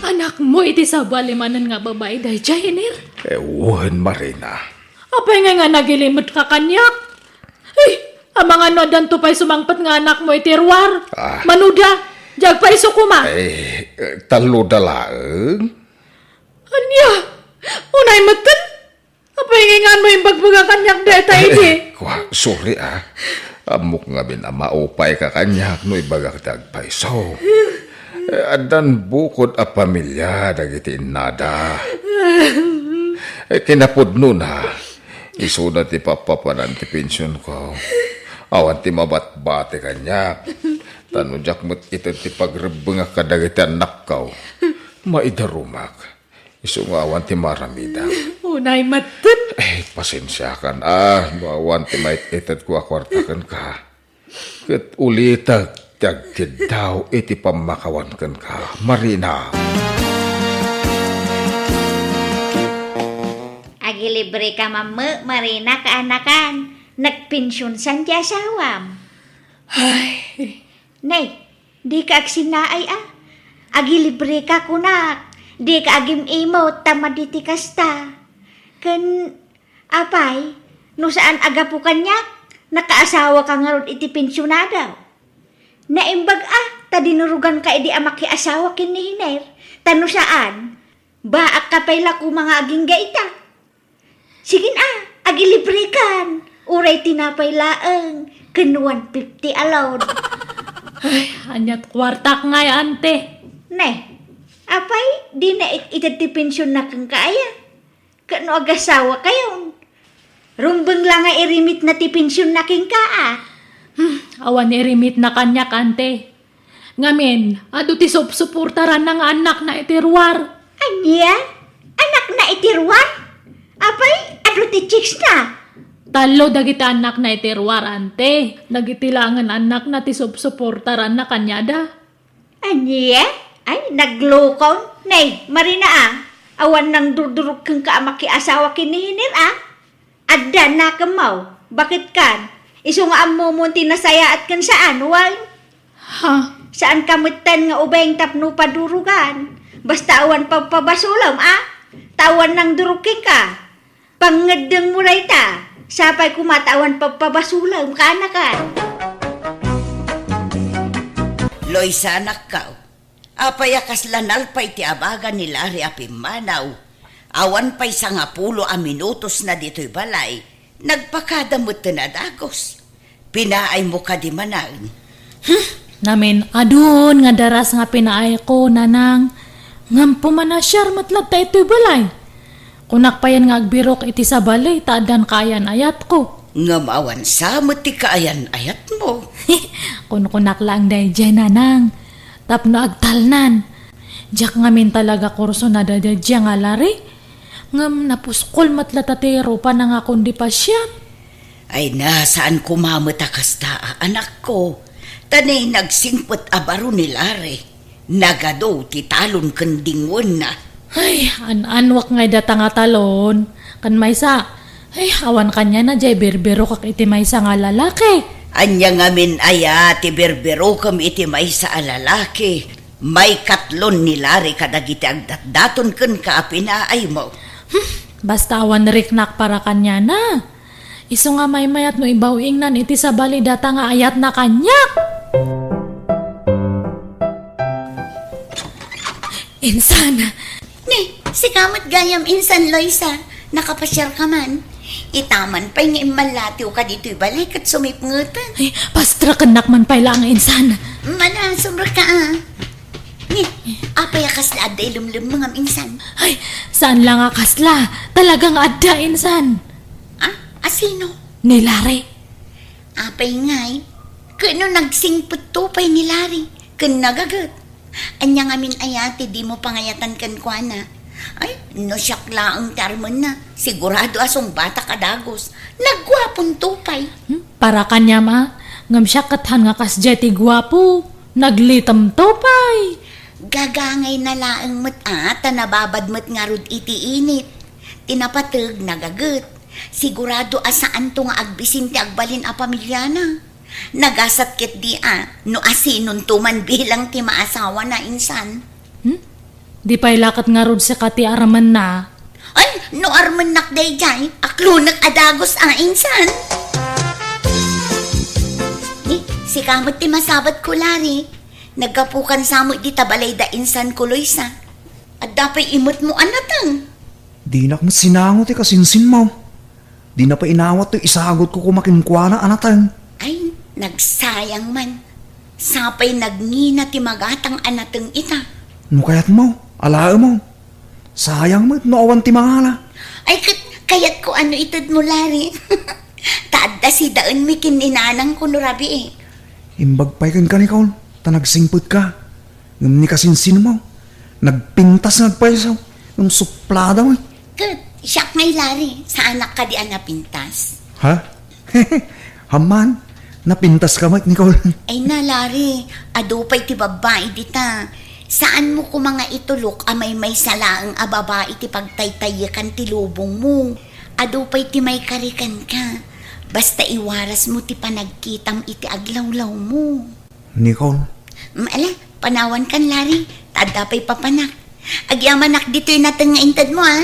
Anakmo iti sabali manen nga babai daydiay, Hiner? Eh, wen, Marina. Apay ngay nga nagilimetka kaniak? Ay, amangan no addanto pay sumangpet nga anakmo iti ruar. Ah. Manuda, diay agpayso koma. Eh, eh, talloda laeng. Ania? Unay metten? Apay ngay nganmo imbagbaga kaniak dayta idi? Eh, kua, sorry, ah. Ammok ngamin a maupayka kaniak no ibagak ti agpayso. Eh, addan bukod a pamilia dagiti innada. Eh, kinapudnona, isuna ti papapanan ti pensionko. Awan ti mabatbati kaniak. Ta no diak met ited ti pagrebbengak kadagiti annakko, maidarumak. Isu nga awan ti maramidam. Unay metten. Eh, pasensiakan, ah, no awan ti mait-itedko a kuarta kenka. Ket ulitek ti agkiddaw iti pammakawan kenka, Marina. Agilibreka mammo, Marina, kaanakan. Nagpensionsan ti asawam. Ay. Nay, dika agsinnaay a. Agilibreka kunak. Dika agim-imot ta madi ti kasta. Ken, apay, no saan a gapu kaniak, nakaasawaka ngarud iti pensionado. Naimbag a, ta dinuruganka idi a makiasawa ken ni Hiner, ta no saan, baakka pay la koma nga agingga ita. Sige na, agilibrekan. Uray tinapay laeng, ken one fifty alone. Ay, aniat kuartak ngay, ante? Ne, apay, di na it-, ited ti pensionna kenka aya? Ket no agasawakayon, rumbeng la nga irimitna ti pensionna kenka, a? Hmm, awan irimitna kaniak, ante. Ngamin, adu ti supsuportaranna nga annakna iti ruar. Ania? Annakna iti ruar? Apay, adu ti chicks na? Tallo dagiti annakna iti ruar, ante. Dagiti laengen annakna ti supsuportaranna kaniada. Ania? Ay, naglukon. Nay, Marina, a. Awan nangdurdurog kenka a makiasawa ken ni Hiner, a. Adda nakemmaw, baket kan? Isu nga ammomon ti nasayaat ken saan, wen? Ha? Saanka metten nga ubeng tapno padurugan. Basta awan pagpabasolem, a? Ta awan nangdurog kenka. Pangngeddengmo dayta. Sapay koma ta awan pagpabasolem, kaanakan. Loisa, anakko. Apay a kasla nalpay ti abaga ni Larry a pimmanaw? Awan pay sangapulo a minutosna ditoy balay, nagpakada metten a dagus. Pinaaymo kadi, manang? Hmm, ngamin, adun nga daras nga pinaayko, nanang. Ngem pumanasiar met latta itoy balay. Kunak payen nga agbirok iti sabali ta addan kaayan-ayatko. Ngem awan sa met ti kaayan-ayatmo. Kunkunak laeng daydiay, nanang. Tapno agtalnan. Diak ngamin talaga kursunada daydiay nga Larry. Ngem napuskol met latta ti rupana nga kundi pasian. Ay na, saan koma met a kasta, a, anakko. Ta ni nagsingpet a baro ni Larry. Nagadu ti talon ken dingwenna. Ay, an-anwak ngay data nga talon. Ken maysa, ay, awan kaniana diay birbirokak iti maysa nga lalaki. Ania ngamin aya ti birbirokem iti maysa a lalaki? Maikatlon ni Larry kadagiti agdatdaton kenka a pinaaymo. Hmm, basta awan riknak para kaniana. Isu nga maymayat no ibaw-ingnan iti sabali data nga ayatna kaniak. Insan. Ni, sika met gayam, Insan Loisa. Nakapasiarka man. Ita man pay nga immallatiwka ditoy balay ket sumipngeten. Ay, pastrakennak man pay laeng, Insan. Mana, sumrekka, a. Ni, apay a kasla adda ilemlemmengam, Insan? Ay, saan la nga kasla. Talaga nga adda, Insan. A? A sino? Ni Larry. Apay ngay, ket no nagsingpetto pay ni Larry, ken nagaget. Ania ngamin aya ti dimo pangayatan kenkuana? Ay, no siak laeng ti armenna, sigurado a sungbatak a dagus. Nagguaponto pay. Hmm? Para kaniam a, ngem siak ket han nga kasdiay ti guapo. Naglitemto pay. Gagangayna laeng met a, ta nababad met ngarud iti init. Ti napateg, nagaget. Sigurado a saanto nga agbisin ti agbalin a pamiliana. Nagasat ketdi a, no asinonto man bilang ti maasawana, Insan. Hmm? Di pay la ket ngarud sika ti armenna. Ay, no armennak daydiay, aklonek a dagus a, Insan. Ni, sika met ti masabatko, Larry. Naggapukan sa met dita balay da Insan ko, Loisa. Adda pay imetmo a nateng. Dinak met sinango ti kasinsinmo. Dina pay inawat toy isagutko koma kenkuana a nateng. Ay, nagsayang man. Sapay nagngina ti magatang a nateng ita. No kayatmo, alaemo. Sayang met no awan ti mangala. Ay, ket kayatko a no itedmo, Larry. Ta adda sidaenmi ken ni nanangko no rabii. Imbag pay kenka, Nicole, ta nagsingpetka. Ngem ni kasinsinmo, nagpintas nga agpayso, ngem suplada met. Ket, siak ngay, Larry, saanak kadi a napintas? Ha? Amman, napintaska met, Nicole. Ay na, Larry, adu pay ti babbai dita. Saanmo koma nga itulok a maymaysa laeng a babai ti pagtaytaykan ti lubongmo. Adu pay ti maikari kenka. Basta iwarasmo ti panagkitam iti aglawlawmo. Nicole. Mm, ala, panawankan, Larry. Ta adda pay papanak. Agyamanak ditoy nateng nga intedmo, a.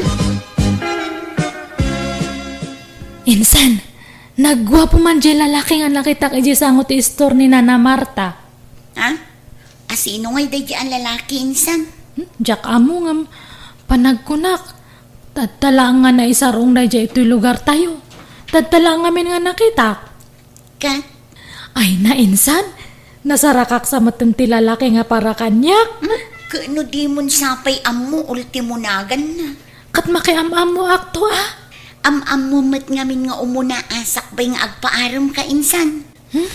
Insan, nagguapo man diay lalaki nga nakitak idiay sango ti istor ni Nana Marta. Ha? A, sino ngay daydiay a lalaki, insan? Hmm, diak ammo ngem panagkunak. Tadta laeng nga naisarong daydiay itoy lugartayo. Tadta laeng ngamin nga nakitak. Ket? Ay, nainsan, nasarakak sa metten ti lalaki nga para kaniak. Hmm? Ket no dimon sapay ammo, ultimo naganna. Ket makiam-ammoak to, a. Am-ammo met ngamin nga umuna a sakbay nga agpaarem ka, insan. Hmm?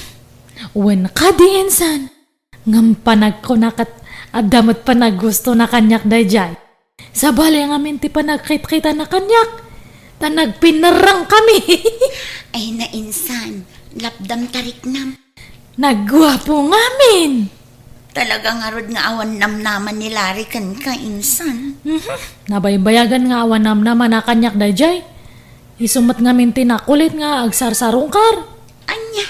Wen kadi, insan. Ngem panagkuna ket adda met panaggusto na kaniak daydiay. Sabali ngamin ti panagkitkita na kaniak, ta nagpinerrang kami. Ay, nainsan, lapdam ta riknam. Nagguapo ngamin. Talaga ngarud nga awan namnama ni Larry kenka, insan. Mhm. Nabaybayagan nga awan namnama na kaniak daydiay. Isu met ngamin ti nakulit nga agsarsarungkar. Ania?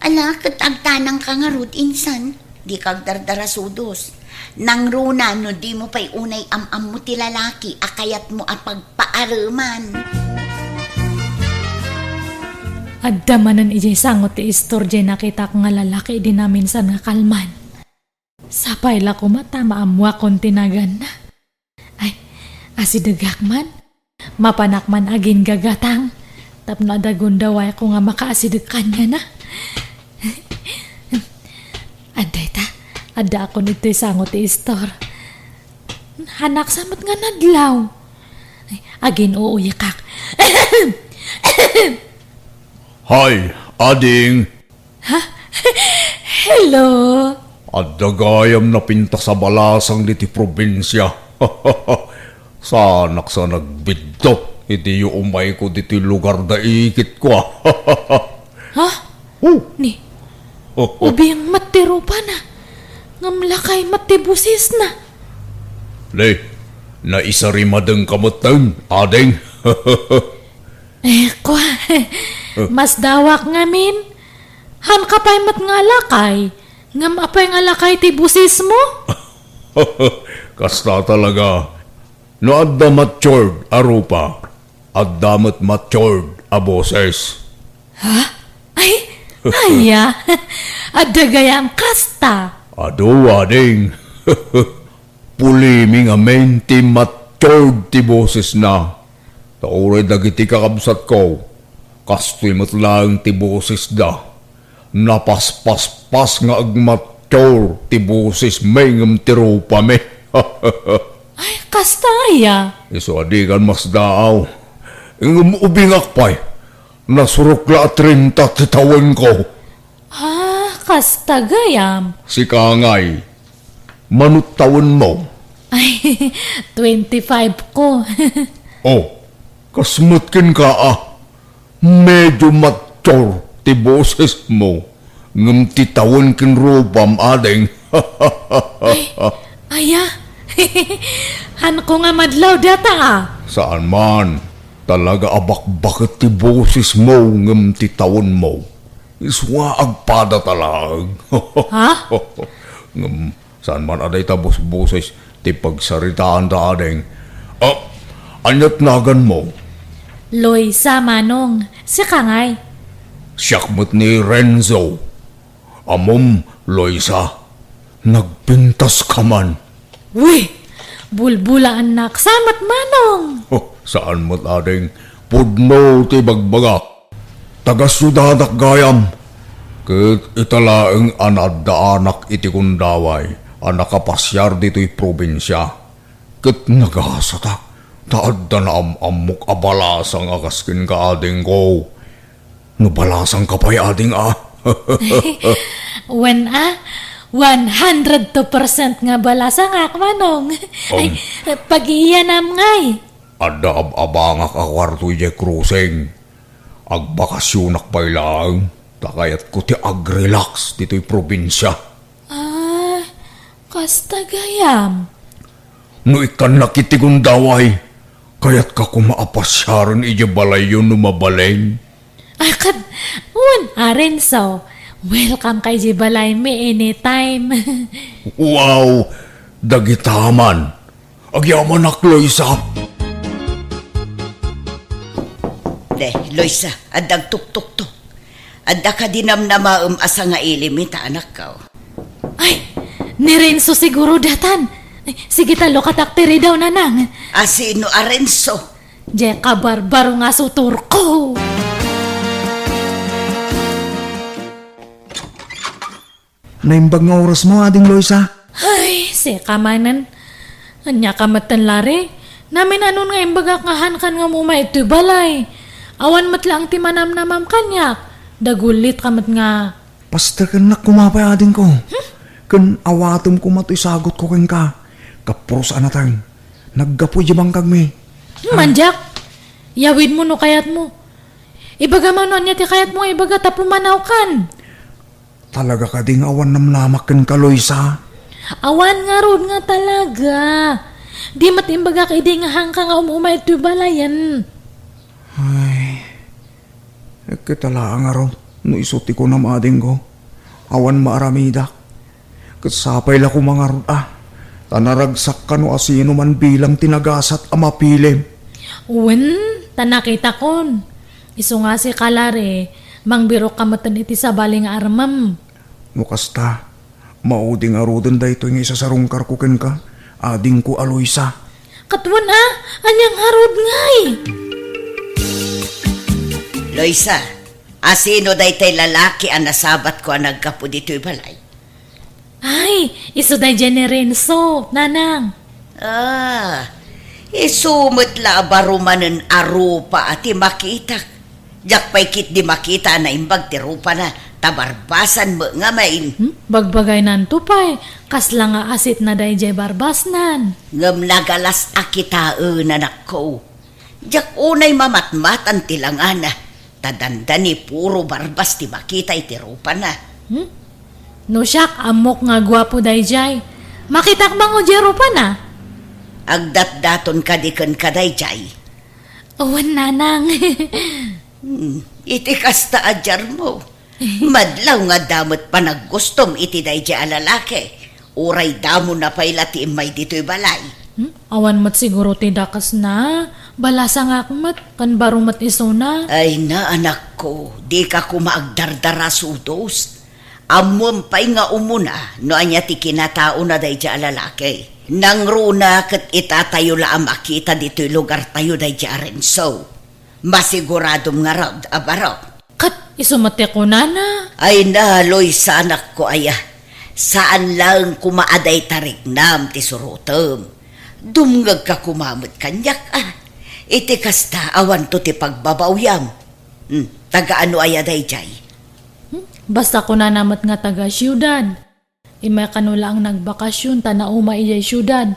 Ala, ket agtanangka ngarud, insan. Dika agdardarasudos. Nangruna no dimo pay unay am-ammo ti lalaki a kayatmo a pagpaareman. Adda manen idiay sango ti istor diay nakitak nga lalaki idi naminsan nga kalman. Sapay la koma ta maammoakon ti naganna. Ay, asidegak man. Mapanak man aginggagatang tapno adda gundawayko nga makaasideg kaniana. Adda ita, addaakon ditoy sango ti istor. Hanaksa met nga nadlaw. Ay, agin-uuyakak. Hay, ading! Ha? Hello? Adda gayam napintas a balasang ditoy probinsia. Saanaksa nagbiddut idi umayko ditoy lugar da ikitko, a. Ha? Oh. Ni, ubing met ti rupana, ngem lakay met ti bosesna. Ni, naisarimadengka metten, ading. Eh, kua, masdawak ngamin. Hanka pay met nga lakay, ngem apay nga lakay ti bosesmo? Kasta talaga. No adda matured a rupa, adda met matured a boses. Ha? Ay, aya, adda gayam kasta. Adu, ading. Pulimi ngamin ti matured ti bosesna. Ta uray dagiti kakabsatko, kastoy met laeng ti bosesda. Napaspaspas nga agmature ti bosesmi ngem ti rupami. Ay, kasta aya? Isu a dikan masdaaw. Ngem ubingak pay, nasurok la a trenta ti tawenko. Ah, kasta gayam. Sika ngay, manut tawenmo? Ay, twenty-five ko. Oh, kas met kenka, a. Medyo mature ti bosesmo, ngem ti tawen ken rupam, ading. Ay, aya. Hanko nga madlaw data, a. Saan man. Talaga a bakbaket ti bosesmo ngem ti tawenmo. Isu nga agpada ta laeng. Ha? Ngem saan man a dayta bosboses ti pagsaritaanta, ading. Ah, ania't naganmo? Loisa, manong. Sika ngay? Siak met ni Renzo. Ammom, Loisa, nagpintaska man. Wi! Bulbulaannak sa met, manong! Oh, saan met, ading. Pudno ti bagbagak. Taga-siudadak gayam. Ket ita laeng a naaddaanak iti gundaway a nakapasiar ditoy probinsia. Ket nagasatak ta adda naam-ammok a balasang a kas kenka, adingko. No balasangka pay, ading, a? Wen a, one hundred two percent nga balasangak, manong. Ay, um, pagiyanam ngay. Adda ab-abangak a kuarto idiay krusing. Agbakasionak pay laeng, ta kayatko ti agrelax ditoy probinsia. Ah, kasta gayam. No ikkannak iti gundaway, kayatka koma a pasiaren idiay balayyo no mabalin? Ay, kad, wen, a, Renzo, welcome ka idiay balaymi anytime. Wow! Dagita man, Agyamanak, Loisa. De, Loisa, adda agtuktokto. Adda kadi namnamaem a sangailim ita, anakko? Ay, ni Renzo siguro datan. Ay, sige, ta lukatak ti ridaw, nanang. A sino a Renzo? Diay kabarbaro nga sutorko. Naimbag nga orasmo, Ading Loisa? Ay, sika manen. Ania ka metten, Larry? Naminanon nga imbagak nga hankan nga umay itoy balay. Awan met laeng ti manamnamam kaniak. Dagulit ka met nga. Pastekennak koma pay, adingko. Hmm? Ken awatem koma toy sagutko kenka. Kapuros a nateng. Naggapu idiay bangkagmi. Hmm, mandiak. Yawidmo no kayatmo. Ibagam no ania ti kayatmo nga ibaga ta pumanawkan. Talaga kadi nga awan namnamak kenka, Loisa? Awan ngarud nga talaga. Di met imbagak idi nga hanka nga um-umay itoy balayen. Ay, ekketa laeng ngarud no isu ti kunam, adingko. Awan maaramidak. Ket sapay la koma ngarud a, ta naragsak kano a sino man bilang ti nagasat a mapilim. Wen, ta nakitakon. Isu nga sika, Larry, mangbirok ka metten iti sabali nga armem. No kasta, maudi ngaruden daytoy nga isasarungkarko kenka, adingko a Loisa. Ket wen a, ania ngarud ngay? Loisa, a sino daytay lalaki a nasabatko a naggapu ditoy balay? Ay, isu daydiay ni Renzo, nanang. Ah, isu met la a baro manen a rupa a ti makitak. Diak pay ketdi makita a naimbag ti rupana, ta barbasan met ngamin. Hmm? Bagbagaynanto pay, kasla nga asitna daydiay barbasnan. Ngem nagalas a kitaen, anakko. Diak unay mamatmatan ti langana, ta dandani puro barbas ti makita iti rupana. Hmm? No siak, ammok nga guapo daydiay. Makitak bango diay rupana? Agdatdaton kadi kenka daydiay? Wen, nanang. Hmm, iti kasta a diarmo, madlaw nga adda met panaggustom iti daydiay a lalaki. Uray damona pay la ti immay ditoy balay. Hmm? Awan met siguro ti dakesna. Balasangak met, ken baro met isuna. Ay na, anakko, dika koma agdardara sudos. Ammom pay nga umuna no ania ti kinataona daydiay a lalaki. Nangruna ket itatayo la a makita ditoy lugartayo daydiay a Renzo. Masiguradom ngarud a baro. Ket isu met ti kunana. Ay na, Loisa, anakko aya. Saan laeng koma a dayta riknam ti surotem. Dumngegka koma met kaniak a. Iti kasta, awanto ti pagbabawyam. Hmm, taga ano aya daydiay? Hmm, basta kunana met nga taga siudad. Immay kano laeng nagbakasyon ta nauma idiay siudad.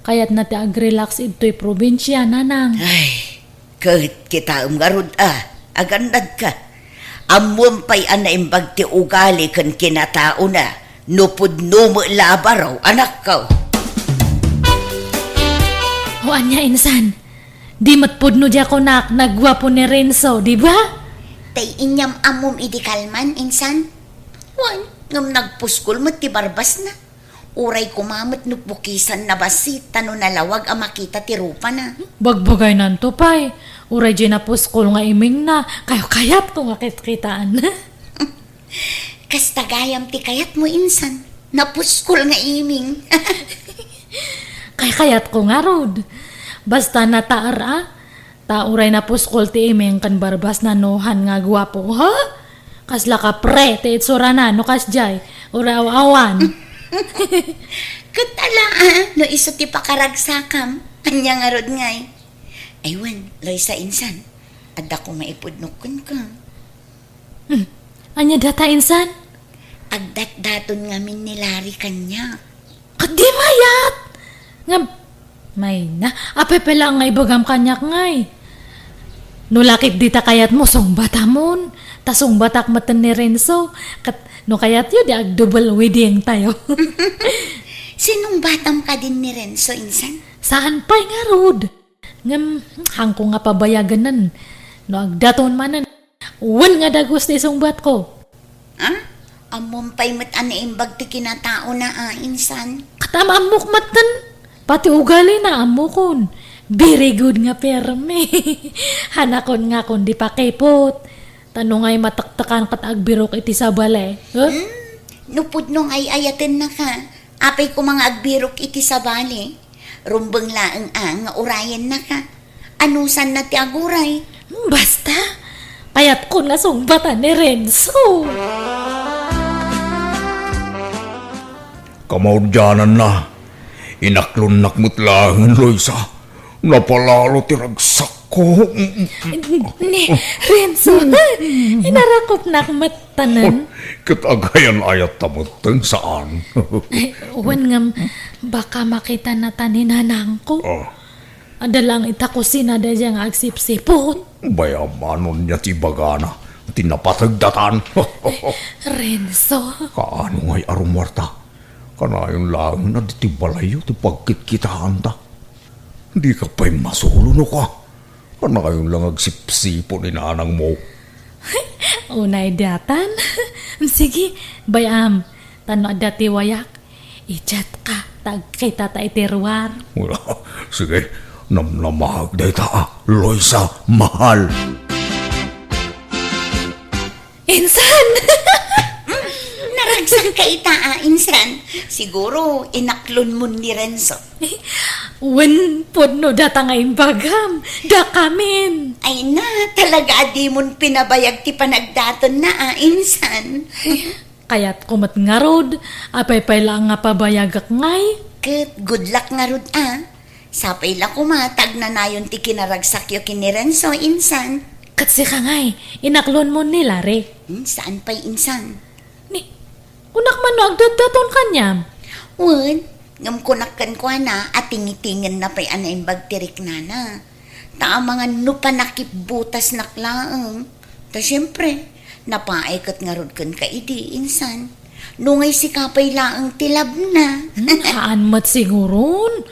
Kayatna ti agrelax idtoy probinsia, nanang. Ay, ket kitaem ngarud a, agannadka. Ammom pay a naimbag ti ugali ken kinataona, no pudno met la a baro, anakko. O ania, insan? Di met pudno diay kunak, nagguapo ni Renzo, di ba? Tay inyam-ammom idi kalman, insan? Wen, ngem nagpuskol met ti barbasna. Uray koma met no bukisanna bassit ta no nalawag a makita ti rupana. Bagbagaynanto pay. Uray diay napuskol nga imingna, kayat-kayatko nga kitkitaan. Kasta gayam ti kayatmo, insan. Napuskol nga iming. Kayat-kayatko ngarud. Basta nataar a, ta uray napuskol ti iming ken barbasna no han nga guapo, ha? Kasla kapre ti itsurana no kasdiay, uray aw-awan. Ket ala, a, no isu ti pakaragsakam, ania ngarud ngay? Ay wen, Loisa, insan, adda koma ipudnok kenka. Hmm. Ania data, insan? Agdatdaton ngamin ni Larry kaniak. Ket di mayat! Ngem, mayna, apay pay laeng nga ibagam kaniak ngay. No la ket dita kayatmo, sungbatamon. Ta sungbatak metten ni Renzo. Ket no kayatyo, di ag-double wedding tayo. Sinungbatam kadin ni Renzo, insan? Saan pay ngarud? Ngem, hangko nga pabayaganen. No agdaton manen, wen nga dagus ti isungbatko. Ah? Ammom pay met a naimbag ti kinataona a, insan? Ket am-ammok metten. Pati ugalina, ammokon. Very good nga permi. Hanakon nga kon di pakipot. Ta no ngay matektekan ket agbirok iti sabali, eh? Hmm? No pudno nga ay-ayatennaka, apay koma nga agbirok iti sabali? Rumbeng laeng a nga urayennaka. Anusanna ti aguray? Basta, kayatkon nga sungbatan ni Renzo. Kamaudiananna, inaklonnak met laengen, Loisa. Napalalo ti ragsakko. Ni, Renzo, inarakopnak met tanan. Ket agayan-ayatta metten, saan? Ay, wen ngem, baka makitana ta ni nanangko. Ah. Adda laeng ita kusina daydiay nga agsipsipon. Bay-am, ania ti ibagana? Ti napategdatan. Renzo. Kaano ngay a rummuarta? Kanayon laeng a ditoy balayyo ti pagkitkitaanta. Dika pay masulo no ka. Kanayon lang agsipsipon ni nanangmo. Unay datan. Sige, bay-am. Ta no adda ti wayak, i-chat ka, ta agkita ta iti ruar. Wala. Sige, namnamaek dayta, a, Loisa, mahal. Insan! Naragsak ka ita, a, insan. Siguro, inaklonmon ni Renzo. Wen, pudno data nga imbagam. Dakamin. Ay na, talaga a dimon pinabayag ti panagdaton na, a, insan. Kayatko met ngarud, apay pay laeng nga pabayagak ngay? Ket good luck ngarud, a. Sapay la koma ta agnanayon ti kinaragsakyo ken ni Renzo, insan. Ket sika ngay, inaklonmon ni Larry. Hmm, saan pay, insan? Ni, kunak man no agdatdaton kaniam? Wen, ngem kunak kenkuana a tingitingenna pay a naimbag ti riknana. Ta amangan no panakipbutasnak laeng. Ta siempre, napaay ket ngarud kenka idi, insan. No ngay sika pay laeng ti labna. Hmm, haan met siguron.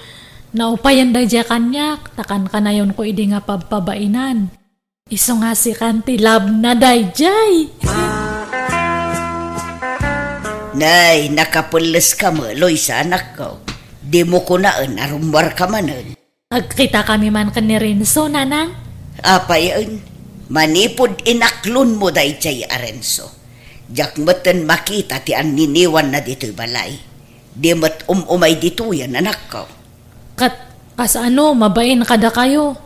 Naupayan daydiay kaniak, ta kankanayonko idi nga pabpabainan. Isu nga sikan ti labna daydiay. Nay, nakapelleska met, Loisa, anakko. Dimo kunaen a rummuarka manen. Agkitakami man ken ni Renzo, nanang. Apayen, manipud inaklonmo daydiay a Renzo, diak metten makita ti anniniwanna ditoy balay. Di met um-umay ditoyen, anakko. Ket kasano, mabain kadakayo?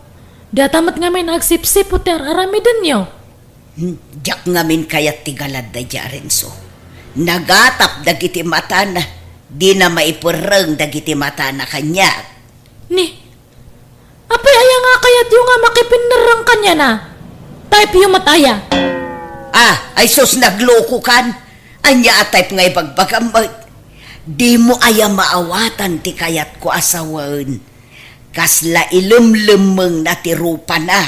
Data met ngamin agsipsipot ti ar-aramidenyo. Hmm, diak ngamin kayat ti galad daydiay a Renzo. Nagatap dagiti matana, dina maiperreng dagiti matana kaniak. Ni, apay aya nga kayatyo nga makipinnerreng kaniana? Type-yo met aya? Ah, ay sus, naglokokan. Ania a type nga ibagbagam met? Dimo aya maawatan ti kayatko a sawen? Kasla ilemlemmengna ti rupana.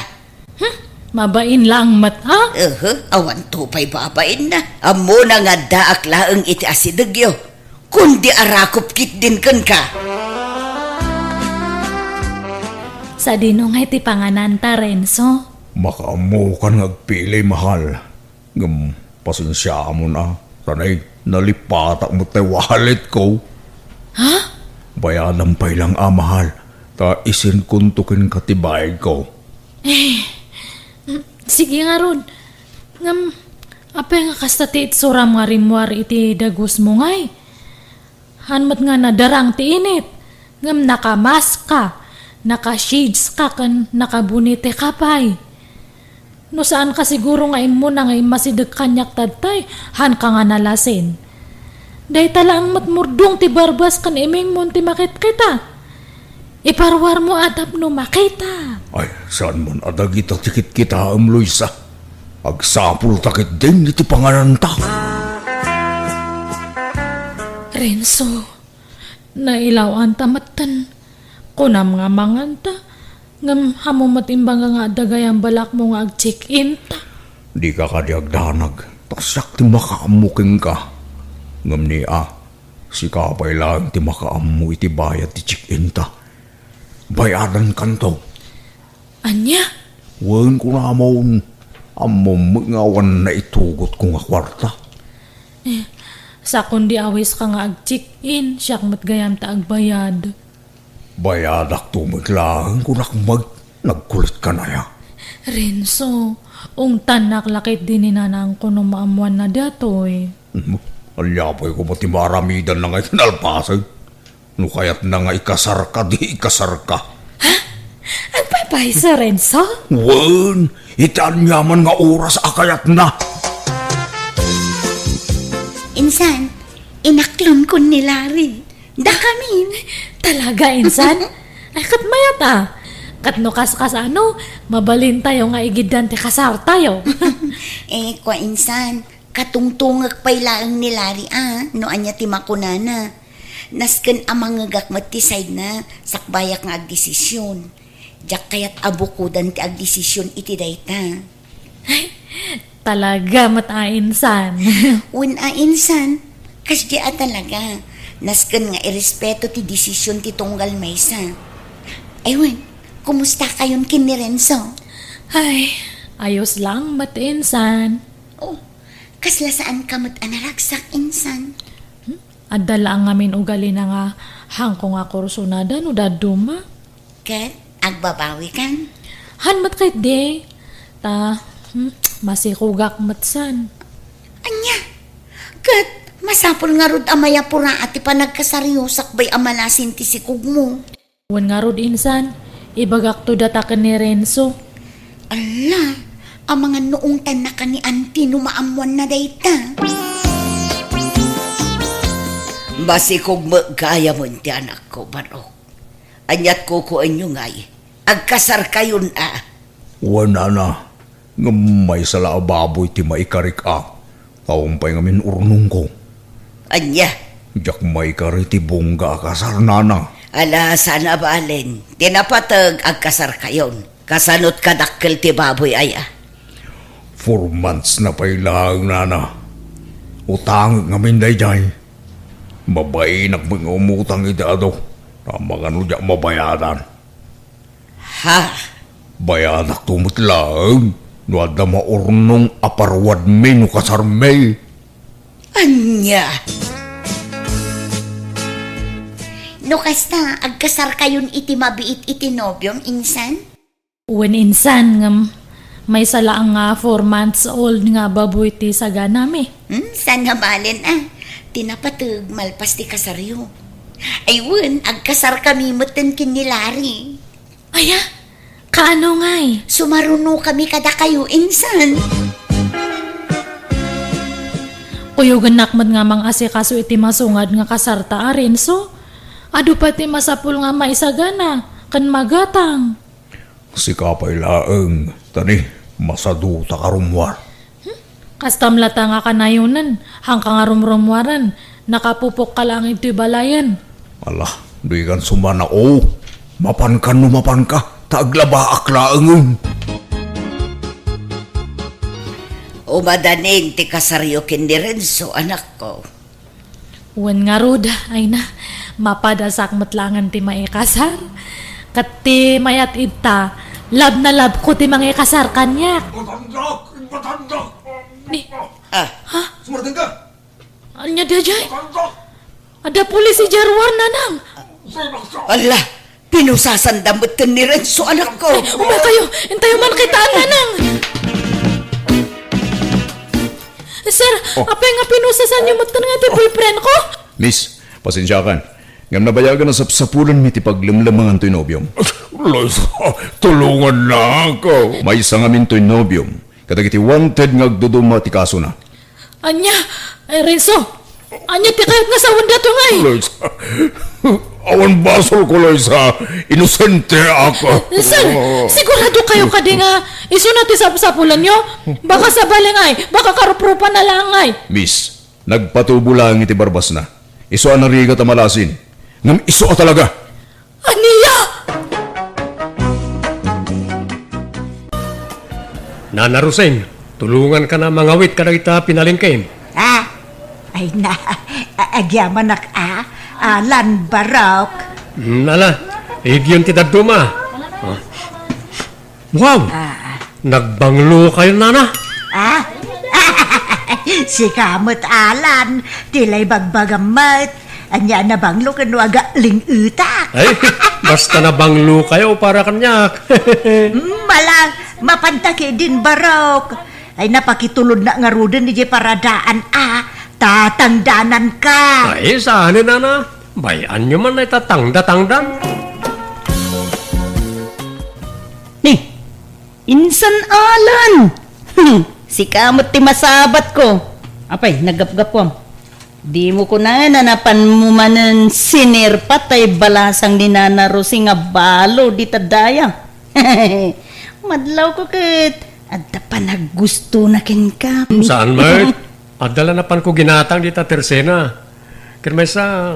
Hmm, mabain laeng met, ha? Ehe, awanto pay babainna. Ammona nga addaak laeng iti asidegyo. Kundi arakop ketdin kenka. Sadino ngay ti pangananta, Renzo? Makaammokan nga agpili, mahal. Ngem pasensiaamon a, ta nay, nalipatak met tay walletko. Ha? Bayadam pay lang a, mahal, ta isendkonto kenka ti bayadko. Eh, mm, sige ngarud. Ngem, apay nga kasta ti itsuram nga rimmuar iti dagusmo ngay? Haan met nga nadarang ti init, ngem nakamask ka, naka-shades ka, ken nakabonete ka pay. No saan ka siguro nga immuna nga immasideg kaniak tattay, haan ka nga nalasin. Dayta laeng met murdong ti barbas ken imingmon ti makitkita. Iparuarmo a tapno makita. Ay, saan man a dagita ti kitkitaem, Luisa. Agsapulta ketdin iti pangananta. Renzo, nailaw-anta metten. Kunam nga manganta, ngem ammo met imbagam nga adda gayam balakmo nga ag-check-in ta. Dika kadi agdanag, ta siak ti makaammo kenka. Ngem ni a, sika pay laeng ti makaammo iti bayad ti check-in ta. Bayadankanto. Ania? Wen, kunamon, ammom met nga awan naitugotko nga kuarta. Eh, sakon di awiska nga ag-check-in, siak met gayam ta agbayad. Bayadakto met laeng, kunak met, nagkulitka aya? Renzo, ungtannak la ketdi ni nanangko no maammoanna daytoy. Hmm, ania pay koma ti maaramidanna nga ikinalpasen? No kayatna nga ikasarka, di ikasarka. Ha? Agpaypayso, Renzo? Wen, iti aniaman nga oras a kayatna. Insan, inaklon kun ni Larry. Dakamin. Talaga, insan? Ay, ket mayat a. Ket no kaskasano, mabalintayo nga igiddan ti kasartayo. Eh, kua insan, katungtungek pay laeng ni Larry a, no ania ti makunana. Nasken a mangngegak met ti sidena, sakbayak nga agdesisyon. Diak kayat a bukodan ti agdesisyon iti dayta. Ay, talaga met a insan. Wen a insan, kasdi a talaga. Nasken nga irespeto ti desisyon ti tunggal maysa. Ay wen, kumusta kayon ken ni Renzo? Ay, ayos lang met insan. Oh, kasla saan ka met a naragsak insan? Hmm? Adda laeng ngamin ugalina nga hangko nga kursonada no dadduma. Ket agbabawikan? Han met ketdi. Ta, hmm, masikogak met san. Ania? Ket masapul ngarud a mayapura ti panagkasaryo sakbay a malasin ti sikogmo. Wen ngarud insan, ibagakto data ken ni Renzo. Alla, amangan no ungtanna ka ni Auntie no maammoanna dayta. Masikog met gayam ti anakko, Barok. Aniat kukuenyo ngay? Agkasarkayon a. Wen, nana, ngem maysa la a baboy ti maikarik a. Awan pay ngamin urnongko. Ania? Diak maikari ti bungga a kasar, nana. Ala, saan a balen. Ti napateg, agkasarkayon. Kasano ti kadakkel ti baboy aya? Four months na pay laeng, nana. Utangek ngamin daydiay. Mabainak met nga umutang iti adu. Amangan no diak mabayadan. Ha? Bayadakto met laeng no adda maurnong a parwadmi no kasarmi. Ania? No kasta, agkasarkayon iti mabiit iti nobiom, insan? Wen insan, ngem maysa laeng nga four months old nga baboy ti saganami. Hmm, saan nga balen a? Ti napateg, malpas ti kasaryo. Ay wen, agkasarkami metten ken ni Larry. Aya? Kaano ngay? Sumarunokami kadakayo, insan. Kuyogennak met nga mangasikaso iti masungad nga kasarta a Renzo. Adu pay ti masapul nga maisagana ken magatang. Sika pay laeng, ta ni, masaduta ka rummuar. Hmm? Kastam latta nga kanayonen, hangka nga rumrummuaren, nakapupokka laeng iti balayen. Ala, dikan sumanao. Mapankan no mapanka, ta aglabaak laengen. Umadanin ti kasaryo ken ni Renzo, anakko. Wen ngarud, ay na, mapadasak met laengen ti maikasar. Ket ti mayat ita, love na love ko ti mangikasar kaniak. Batandak! Batandak! Ni, Ah, ha? Sumardeng ka! Ania daydiay? Batandak! Adda pulis idiay ruar, nanang! Ala, pinusasanda metten ni Renzo, anakko. Umakayo, intayo man kitaan, nanang. Sir, Oh. apay nga pinusasanyo metten nga ti boyfriend ko? Miss, pasensiakan. Ngem nabayagan a sapsapulenmi ti paglemlemangan toy nobiom. Loisa, tulongannak. Maysa ngamin toy nobiom. Kadagiti wanted nga agduduma ti kasona. Ania? Ay, Renzo! Ania ti kayat nga sawen dato ngay? Loisa, awan basolko, Loisa. Inosente ako. Sir, sigurado kayo kadi nga isuna ti sapsapulanyo? Baka sabali ngay, baka karuprupan na lang ngay. Miss, nagpatubo lang iti barbasna. Isu a narigat a malasin. Ngem isu a talaga. Ania? Nana Roseng, tulonganka a mangawit kadagita pinalengkem. Ah, ay na, a-, agyamanak a, Alan Barok. Mm, ala, igyon ti dadduma. Ah. Wow! Ah. Nagbanglo kayo, nana? Ah? Sika met, Alan, ti la ibagbagam met. Ania a nabanglo ken no aga ling-etak? Ay, Basta nabanglo kayo para kaniak. Mm, ala, mapanta ketdin barok. Ay, napakitulod na ngaruden idiay paradaan a tatangdanan ka. Ay, saan, nana? Bay-anyo man ay tatangda-tangdan. Ni, insan Alan! Sika met ti masabatko. Apay, naggapgapwam. Dimo kunana napanmo manen sinirpat tay balasang ni Nana Rosing a balo dita daya. Madlawko ket adda panaggustona kenka. Saan met? Adda la napanko ginatang dita tersena. Ken maysa,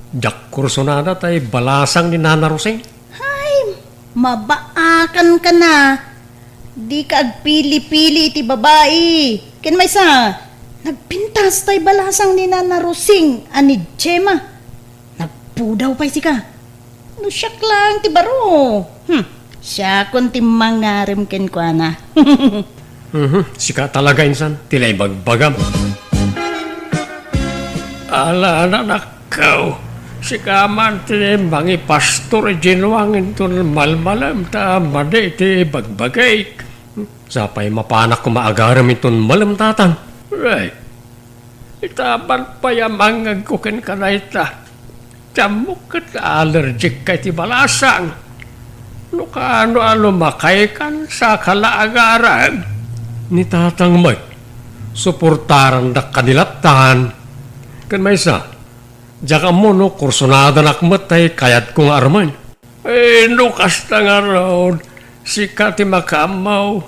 diak kursunada tay balasang ni Nana Rosing. Hay, mabaakan ka na. Di ka agpili-pili iti babai. Ken maysa, nagpintas tay balasang ni Nana Rosing a ni Gemma. Nagpudaw pay sika. No siak laeng ti baro. Hmm, siakon ti mangarem kenkuana. Mhm, sika talaga insan ti naibagbagam. Ala, nanakkaw, sika man ti mangipastor idiay Nuang inton malmalem ta madi ti bagbagik. Sapay mapanak koma agarem inton malem, Tatang. Right. Ita man pay a mangngegko kenka dayta. Ti ammok ket allergic ka iti balasang. No kaano a lumakaykan, saka la agarem. Ni Tatang met, suportarandak kadi lattan. Ken maysa, diak ammo no kursunadanak met tay kayatko nga armen. Eh, no kasta ngarud, sika ti makaammo,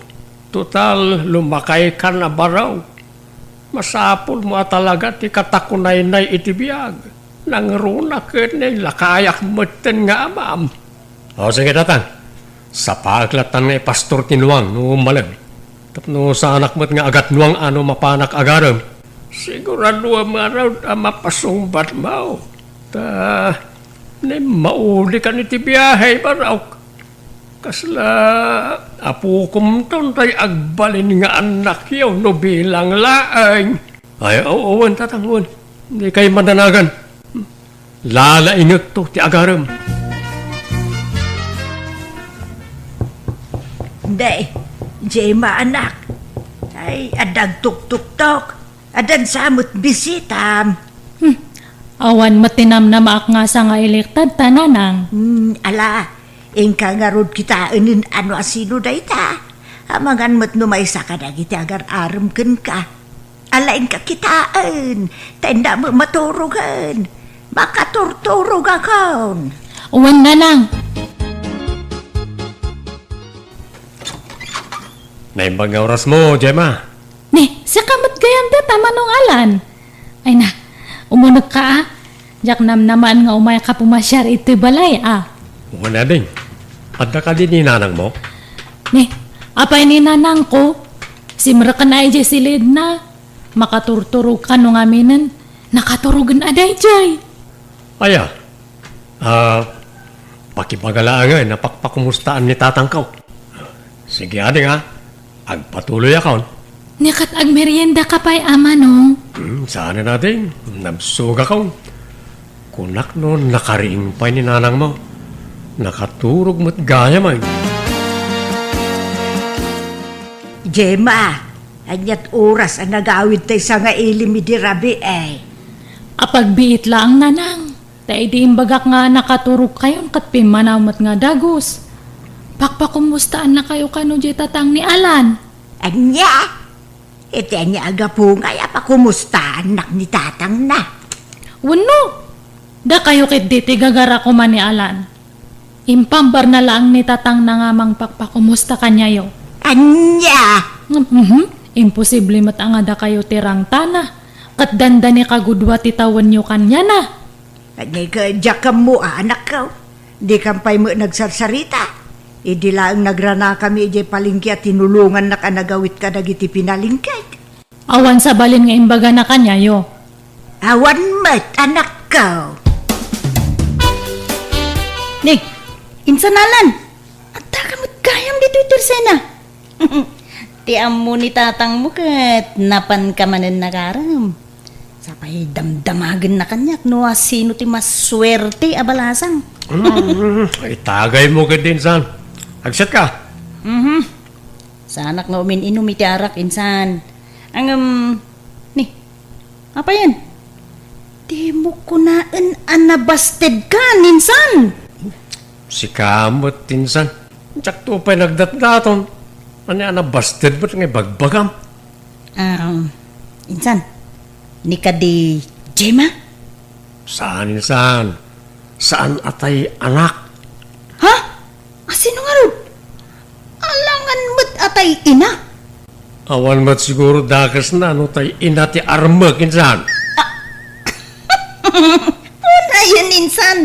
total, lumakaykan a baro. Masapulmo a talaga ti katakunaynay iti biag. Nangruna ket nailakayak metten nga amam. O, sige, Tatang. Sapaek lattan nga ipastor ti Nuang no malem. Tapno saanak met nga agatnuang a no mapanak agarem. Siguraduem ngarud a mapasungbatmo. Ta, naimmauli kan iti biahe, barok. Kasla apokomton tay agbalin nga annakyo no bilang laeng. Ay, aw-, awan, Tatang, awan. Dikay madanagan. Lalaingekto ti agarem. Day, Gemma, anak. Ay, adda agtuktuktok. Addan sa met bisitam. Hmm. Awan met ti namnamaak nga sangailektad ta, Nanang. Hmm, ala, inka ngarud kitaen no asino dayta. Amangan met no maysa kadagiti agar-arem kenka. Ala, inka kitaen, ta innak met maturogen. Makaturturogakon. Wen, Nanang. Naimbag nga orasmo, Gemma. Ni, sika met gayam dayta, Manong Alan. Ay na, umunekka a. Diak namnamaen nga umayka pumasiar iti balay a. Wen, ading. Adda kadi ni nanangmo? Ni, apay ni nanangko? Simreken a idiay silidna. Makaturturogka no ngaminen. Nakaturogen a daydiay. Aya, ah, pakibaga laengen a pakpakumustaan ni tatangko. Sige, ading, a. Agpatuloyakon. Ni ket agmeriendaka pay, Manong? Hmm, saanen, ading. Nabsogakon. Kunak no nakariing pay ni nanangmo. Nakaturog met gayam, ay. Gemma, ania't oras a nagawid tay sangailim idi rabii, ay? Apagbiit laeng, Nanang. Ta idi imbagak nga nakaturogkayon ket pimmanaw met nga dagus, pakpakumustaannakayo kano diay tatang ni Alan. Ania? Iti ania a gapu ngay a pakumustaannak ni tatangna? Wenno, dakayo ketdi ti gagara koma ni Alan. Impambarna laeng ni tatangna nga mangpakpakumusta kaniayo. Ania? Mhm. Imposible met a nga dakayo ti rangtana, ket dandani kagudua ti tawenyo kaniana. Ania, diak ammo, anakko. Dikan pay met nagsarsarita. Idi laeng nagranakami idiay palengke a tinulongannak a nagawid kadagiti pinalengkek. Awan sabalin nga imbagana kaniayo. Awan met, anakko. Ni, insan Alan, addaka met gayam ditoy tersena. Ti ammo ni tatangmo ket napanka manen nagarem. Apay damdamagenna kaniak no asino ti masuerte a balasang. Hmm, itagaymo ketdi insan. Agsiatka. Mhm. Saanak nga umin-inum iti arak insan. Ngem, ni, apayen? Dimo kunaen a nabastedka, insan. Sika met, insan. Diakto pay nagdatdaton. Ania a nabasted met nga ibagbagam? Ah, insan, ni kadi Gemma? Saan, insan. Saan a tay anak. Ha? Asino ngarud? Alangan met a tay ina? Awan met siguro dakesna no tay ina ti armek, insan. Unayen, insan.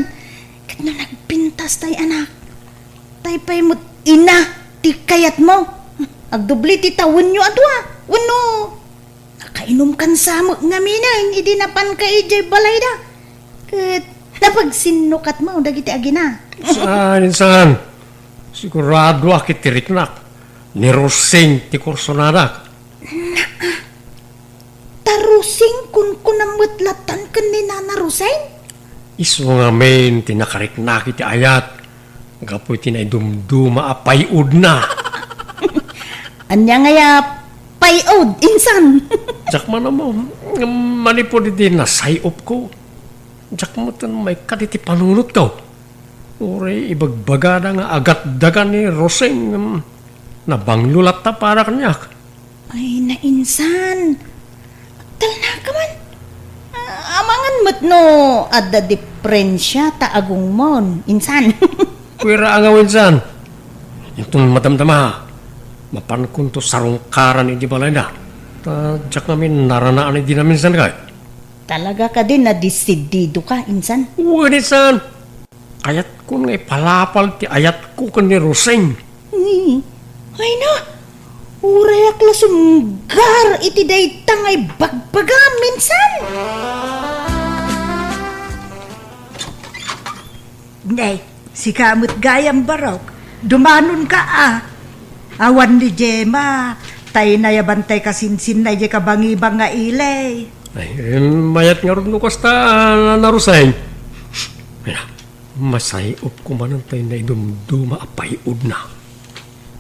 Ket no nagpintas tay anak, tay pay met ina ti kayatmo. Agdubli ti tawenyo a dua. Wenno, nakainumkan sa met ngamin idi napanka idiay balayda. Ket napagsinnukatmo dagiti agina. Saan, insan. Siguradoak iti riknak. Ni Rosing ti kursonadak. Ta Rosing, kunkunam met latan ken ni Nana Rosing? Isu ngamin ti nakariknak iti ayat gapu iti naidumduma a pay-odna. Ania ngay a pay-od, insan? Diak man ammo, manipud iti nasay-opko. Diak met maikkat iti panunotko. Uray ibagbagada nga agatdagan ni Rosing, ngem nabanglo latta para kaniak. Ay, nainsan. Agtalnaka man. Ah, amangan met no adda diferensia ta agongmon, insan. Kuira a ngaw, insan. Inton madamdama, mapankonto sarungkaran iti balayda. Ta diak ngamin naranaan idi naminsan kay. Talaga kadi nadesididoka, insan? Wen, insan. Kayatkon nga ipalapal ti ayatko ken ni Rosing. Ni, ay na, urayak la sumgar iti dayta nga ibagbagam, insan. Nay, sika met gayam, Barok. Dumanonka a. Awan ni Gemma, tay nayaban tay kasinsinna idiay kabangibang nga ili. Ay, em, mayat ngarud no kasta, Nana Rosing. Ay na, masay-opko manen tay naidumduma a pay-odna.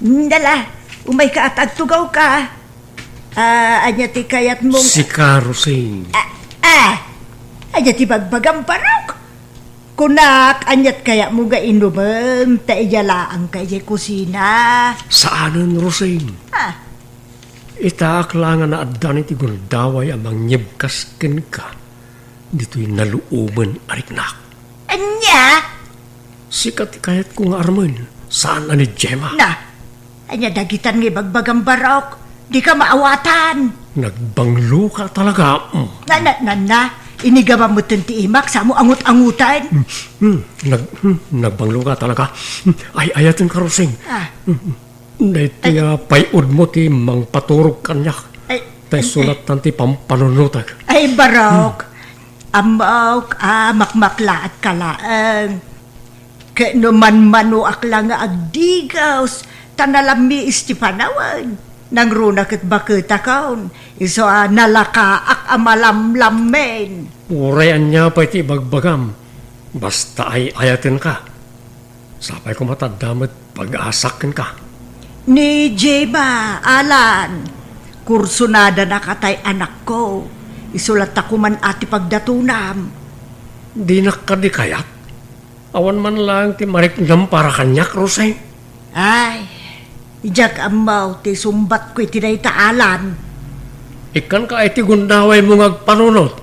Dala, umayka a tagtugawka. Ah, ania ti kayatmong Sika, Rosing. Ah, ah! Ania ti bagbagam, Barok? Kunak, aniat kayatmo nga inumem ta idiay laangka idiay kusina? Saanen, Rosing. Ah. Itaak la nga naaddan iti gundaway a mangyebkas kenka ditoy naluomen a riknak. Ania? Sika ti kayatko nga armen, saan a ni Gemma. Na, ania dagitan nga ibagbagam, Barok? Dika maawatan. Nagbangloka talaga. Mm. Na, na, na, na. Inigama metten ti imak, samo angut-anguten. Mm, mm, nag-, mm, nagbangloka talaga. Mm, ay, ayatenka, Rosing. Ah. Mm, mm. Daytoy a pay-odmo ti mangpaturog kaniak. Ay, ta isu lattan ti pampanunotek. Ay, Barok. Ammok a makmaklaatka laeng. Ket no manmanoak la nga agdigaws, ta nalammiis ti panawen, nangruna ket baketakon, isu a nalakaak a malamlammen. Uray ania pay ti ibagbagam, basta ay-ayatenka. Sapay koma ta adda met pag-asak kenka. Ni Gemma, Alan, kursonadanak a tay anakko. Isu latta koman a ti pagdatonam. Dinak kadi kayat? Awan man laeng ti mariknam para kaniak, Rosing. Ay, diak ammo ti sumbatko iti dayta, Alan. Ikkanka iti gundawaymo nga agpanunot.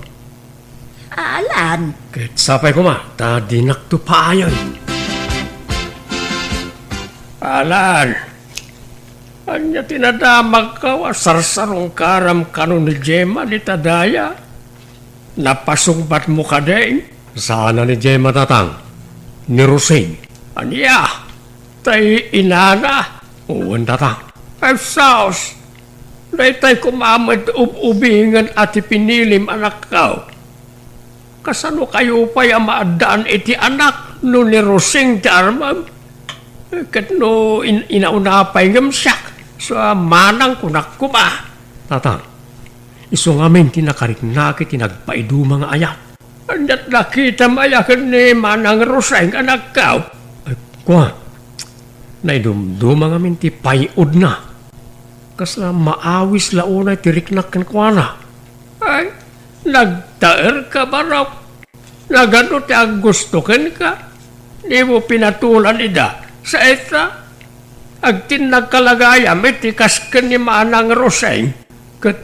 Alan. Ket sapay koma, ta dinakto paayen. Alan, ania ti nadamagko a sarsarungkaram kano ni Gemma dita daya? Napasungbatmo kadi? Saan a ni Gemma, tatang. Ni Rosing. Ania? Tay inana? Wen, tatang. Ay, sus! Daytay koma met ub-ubingen a ti pinilim, anakko. Kasano kayo pay a maaddaan iti anak no ni Rosing ti armem? Ket no in-, inauna pay ngem siak, sa manang kunak koma. Tatang, Isu ngamin ti nakariknak iti nagpaiduma nga ayat. Ania't nakitam aya ken ni Manang Roseng, anakko? Ay, kua, naidumduma ngamin ti pay-odna. Kasla maawis la unay ti riknak kenkuana. Ay, nagtaerka, barok. Nagadu ti aggusto kenka? Dimo pinatulan ida. Saita, agtinnagka la gayam iti kas ken ni Manang Roseng. Ket,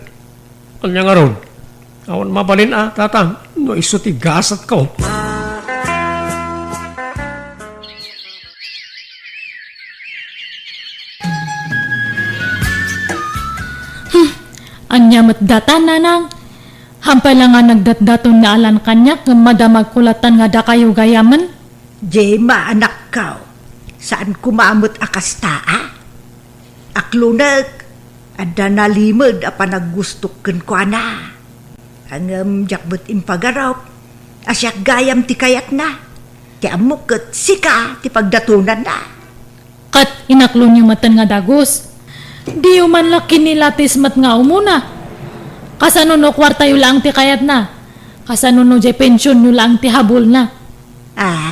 ania ngarud? Awan mabalin a, tatang, no isu ti gasatko. Hmm, ania met data, nanang? Hampay la nga nagdatdaton ni Alan kaniak, ngem madamagko lattan nga dakayo gayamen. Gemma, anakko, saan koma met a kasta, a? Aklonek, adda nalimed a panaggustok kenkuana. Ngem diak met impagarup a siak gayam ti kayatna. Ti ammok ket sika ti pagdatonanna. Ket inaklonyo metten nga dagus. Diyo man la kinilatis met nga umuna. Kasano no kuartayo laeng ti kayatna? Kasano no diay pensionyo laeng ti habulna? Ah,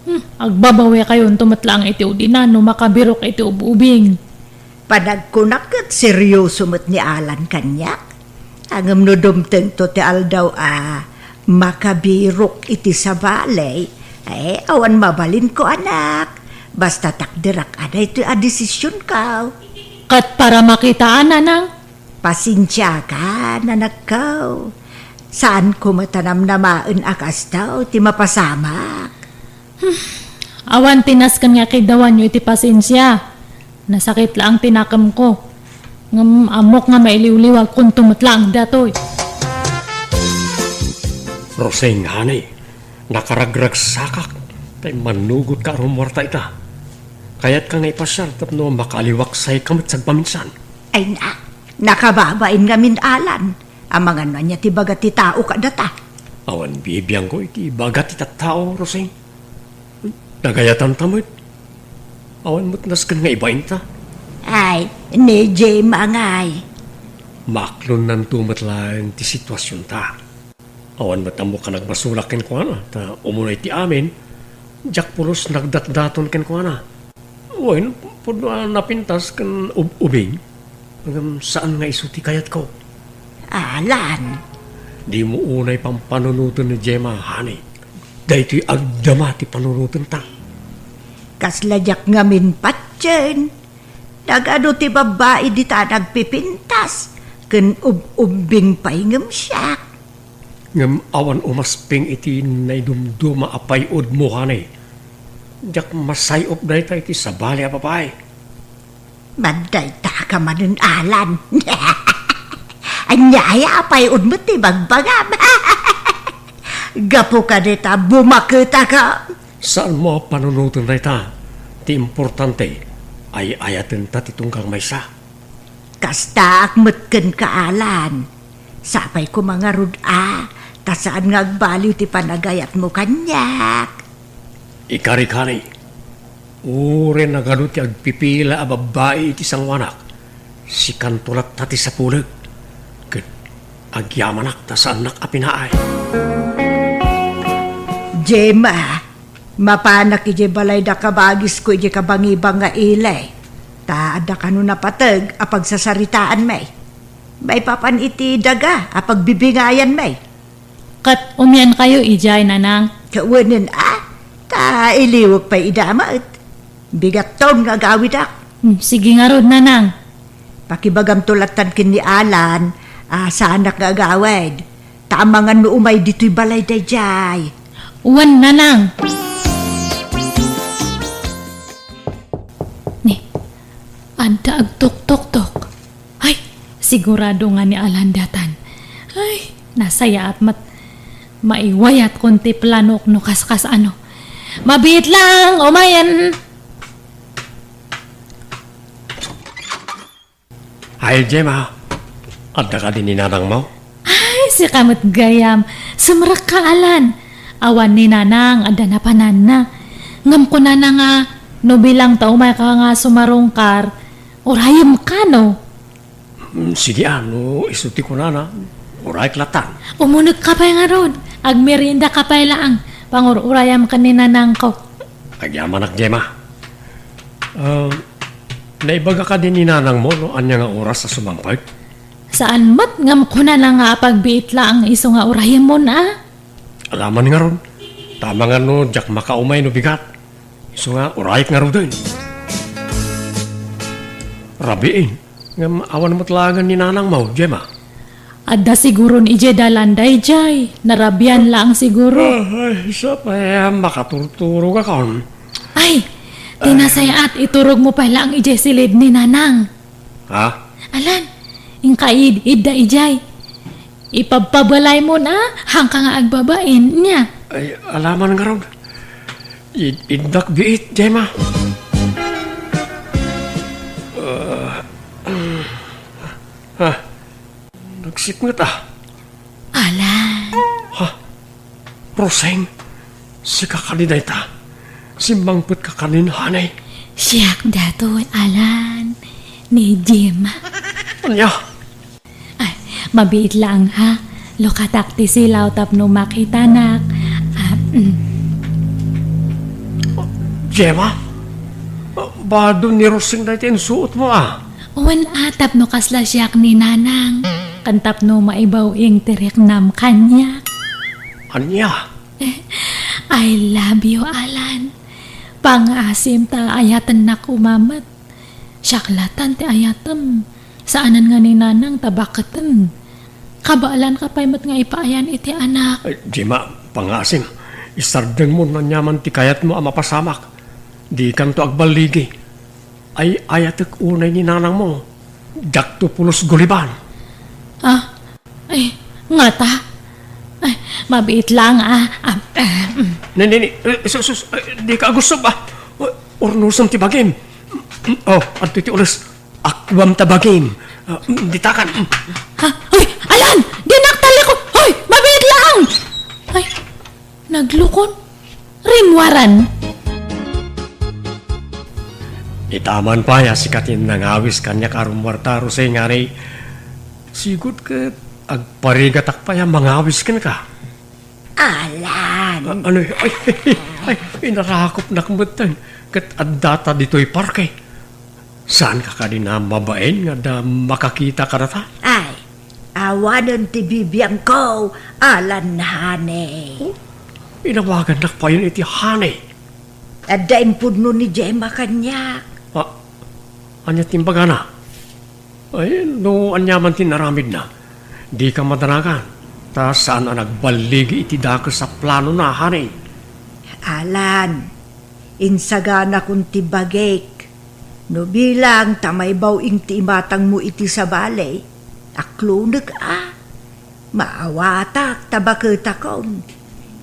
Hmm, agbabawikayonto met laeng iti udina no makabirok iti ub-ubing. Panagkunak ket serioso met ni Alan kaniak. Ngem no dumtengto ti aldaw a makabirok iti sabali, eh, awan mabalinko, anak. Basta takderak a daytoy a desisionko. Ket para makitaan, nanang? Pasensiakan, anakko. Saanko met a namnamaen a kasta ti mapasamak. Awan ti nasken nga kidawanyo iti pasensia. Nasakit laeng ti nakemko. Ngem ammok nga mailiwliwagkonto met laeng datoy. Roseng, honey, nakaragragsakak ta immannugotka a rumuarta ita. Kayatka nga ipasiar tapno makaaliwaksayka met sagpaminsan. Ay na, nakababain ngamin, Alan. Amangan no ania ti ibaga ti tao kadata. Awan bibiangko iti ibaga ti tattao, Roseng. Nagayatanta met. Awan met nasken nga ibainta. Ay, ni Gemma ngay. Maaklonnanto met laeng ti situasionta. Awan met ammok a nagbasolak kenkuana, ta umuna iti amin, diak pulos nagdatdaton kenkuana. Wen, pudno a napintas ken ub-, ubing. Ngem saan nga isu ti kayatko. Alan. Dimo unay pampanunoten ni Gemma, honey. Daytoy agdama ti panunotenta. Kasla diak ngamin patien. Nagadu ti babbai dita nagpipintas ken ub-ubbing pay ngem siak. Ngem awan umasping iti naidumduma a pay-odmo, honey. Diak masay-op dayta iti sabali a babai. Madayta ka manen, Alan. Ania aya a pay-od met ti bagbagam? Gapu kadayta, bumaketaka. Saanmo a panunoten dayta. Ti importante, ay-ayatenta ti tunggal maysa. Kastaak met kenka, Alan. Sapay koma ngarud a, ta saan nga agbaliw ti panagayatmo kaniak. Ikarikari, uray nagadu ti agpipila a babbai iti sangoanak, sikanto latta ti sapulek, ket agyamanak ta saannak a pinaay. Gemma, mapanak idiay balay da kabagisko idiay kabangibang nga ili, ta adda kano napateg a pagsasaritaanmi. Maipapan iti daga a pagbibingayanmi. Ket umiankayo idiay, nanang? Kawanen a, ta iliwek pay ida met. Bigatton nga agawidak. Hmm, sige ngarud, nanang. Pakibagamto lattan ken ni Alan a saanak nga agawid. Ta amangan no umay ditoy balay daydiay. Wen, nanang. Ni, adda agtuktoktok. Ay, sigurado nga ni Alan daytan. Ay, nasayaat met. Maiwayatkon ti planok no kaskas ano. Mabiit lang, umayen. Ay, Gemma, adda kadi ni nanangmo? Ay, sika met gayam. Sumrekka, Alan. Awan ni nanang, adda napananna. Ngem kunana nga, no bilang ta umayka nga sumarungkar, urayemka, no? Mm, sige, a, no isu ti kunana, urayek lattan. Umunegka pay ngarud. Agmeriendaka pay laeng. Pangur-urayam ken ni nanangko. Agyamanak, Gemma. Ah, naibaga kadi ni nanangmo no ania nga oras a sumangpet? Saan met ngem kunana nga apagbiit laeng isu nga urayemon, a? Alaman ngarud, ta amangan no diak makaumay no bigat. Isu nga, urayek ngaruden. Rabii, ngem awan met laengen ni nanangmo, Gemma? Adda siguron idiay dalan daydiay. Narabian laeng siguro. Ah, ay, sapay a makaturturogakon. Ay, ti nasayaat, iturogmo pay laeng idiay silid ni nanang. Ha? Alan, inka id-, idda idiay. Ipabpabalaymo na, haanka nga agbabain, nia? Ay, alaman ngarud. Id-, iddak biit, Gemma. Ah, ah, nagsipnget, a. Alan. Ha? Roseng, sika kadi dayta? Simmangpetka kanin, honey? Siak datoy, Alan, ni Gemma. Ania? Ay, mabiit laeng, a. Lukatak ti silaw tapno makitanak. Ah, mm. Gemma? Bado ni Roseng dayta insuotmo, a? Wen, a, tapno kasla siak ni nanang. Ken tapno maibaw-ing ti riknam kaniak. Ania? I love you, Alan. Pangngaasim ta ayatennak koma met. Siak lattan ti ayatem. Saanen nga ni nanang ta baketen. Kabaelanka pay met nga ipaayan iti anak. Ay, Gemma, pangngaasim. Isardengmo no aniaman ti kayatmo a mapasamak. Dikanto agballigi. Ay, ayatek unay ni nanangmo. Diakto pulos guliban. Ah, ay, ngata? Ay, mabiit laeng, a. Ah, ah, mm. Ne, ne, ne, eh, sus, sus, eh, dika agussob, a. Urnosem ti bagim. Oh, adtoy ti ules. Akkuam ta bagim. Ah, mm, ditakan. Mm. Ha? Hoy, Alan! Dinak talliko! Hoy, mabiit laeng! Ay, naglukon. Rimmuaran. Itaman pay a sika ti nangawis kaniak a rummuarta, Roseng, honey. Sigud ket agparigatak pay a mangawis kenka. Alan. A-, ano, ay, ay, inarakopnak metten. Ket addata ditoy parke. Saanka kadi a mabain nga adda makakita kadata? Ay, awanen ti bibiangko, Alan, honey. Oh, inawagannak payen iti honey. Adda impudno ni Gemma kaniak. Ah, ania ti imbagana? Ay, no aniaman ti inaramidna, dika madanagan, ta saan a nagballigi iti dakes a planona, honey. Alan, insaganakon ti bagik. No bilang ta maibaw-ing ti imatangmo iti sabali, aklonek a. Maawatak ta baketakon.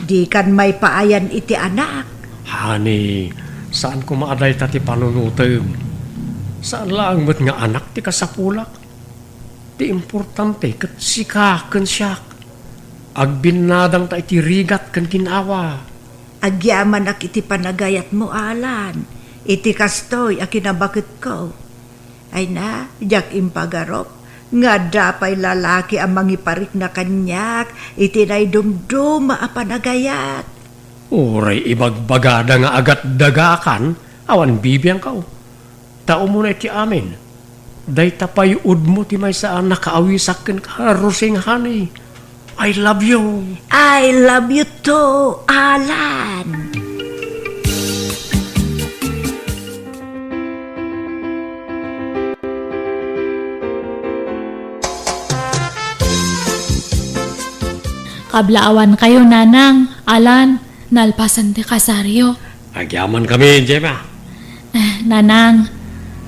Dikan maipaayan iti anak. Honey, saan koma a dayta ti panunotem. Saan laeng met nga anak ti kasapulak. Ti importante ket sika ken siak. Agbinnadangta iti rigat ken ginawa. Agyamanak iti panagayatmo, Alan, iti kastoy a kinabaketko. Ay na, diak impagarup nga adda pay lalaki a mangiparikna kaniak iti naidumduma a panagayat. Uray ibagbagada nga agatdagakan, awan bibiangko. Ta umuna iti amin, dayta pay udmo ti maysa a nakaawisak kenka, Roseng, honey. I love you. I love you too, Alan. Kablaawankayo, Nanang, Alan, nalpasen ti kasaryo. Agyamankami, Gemma. Eh, Nanang,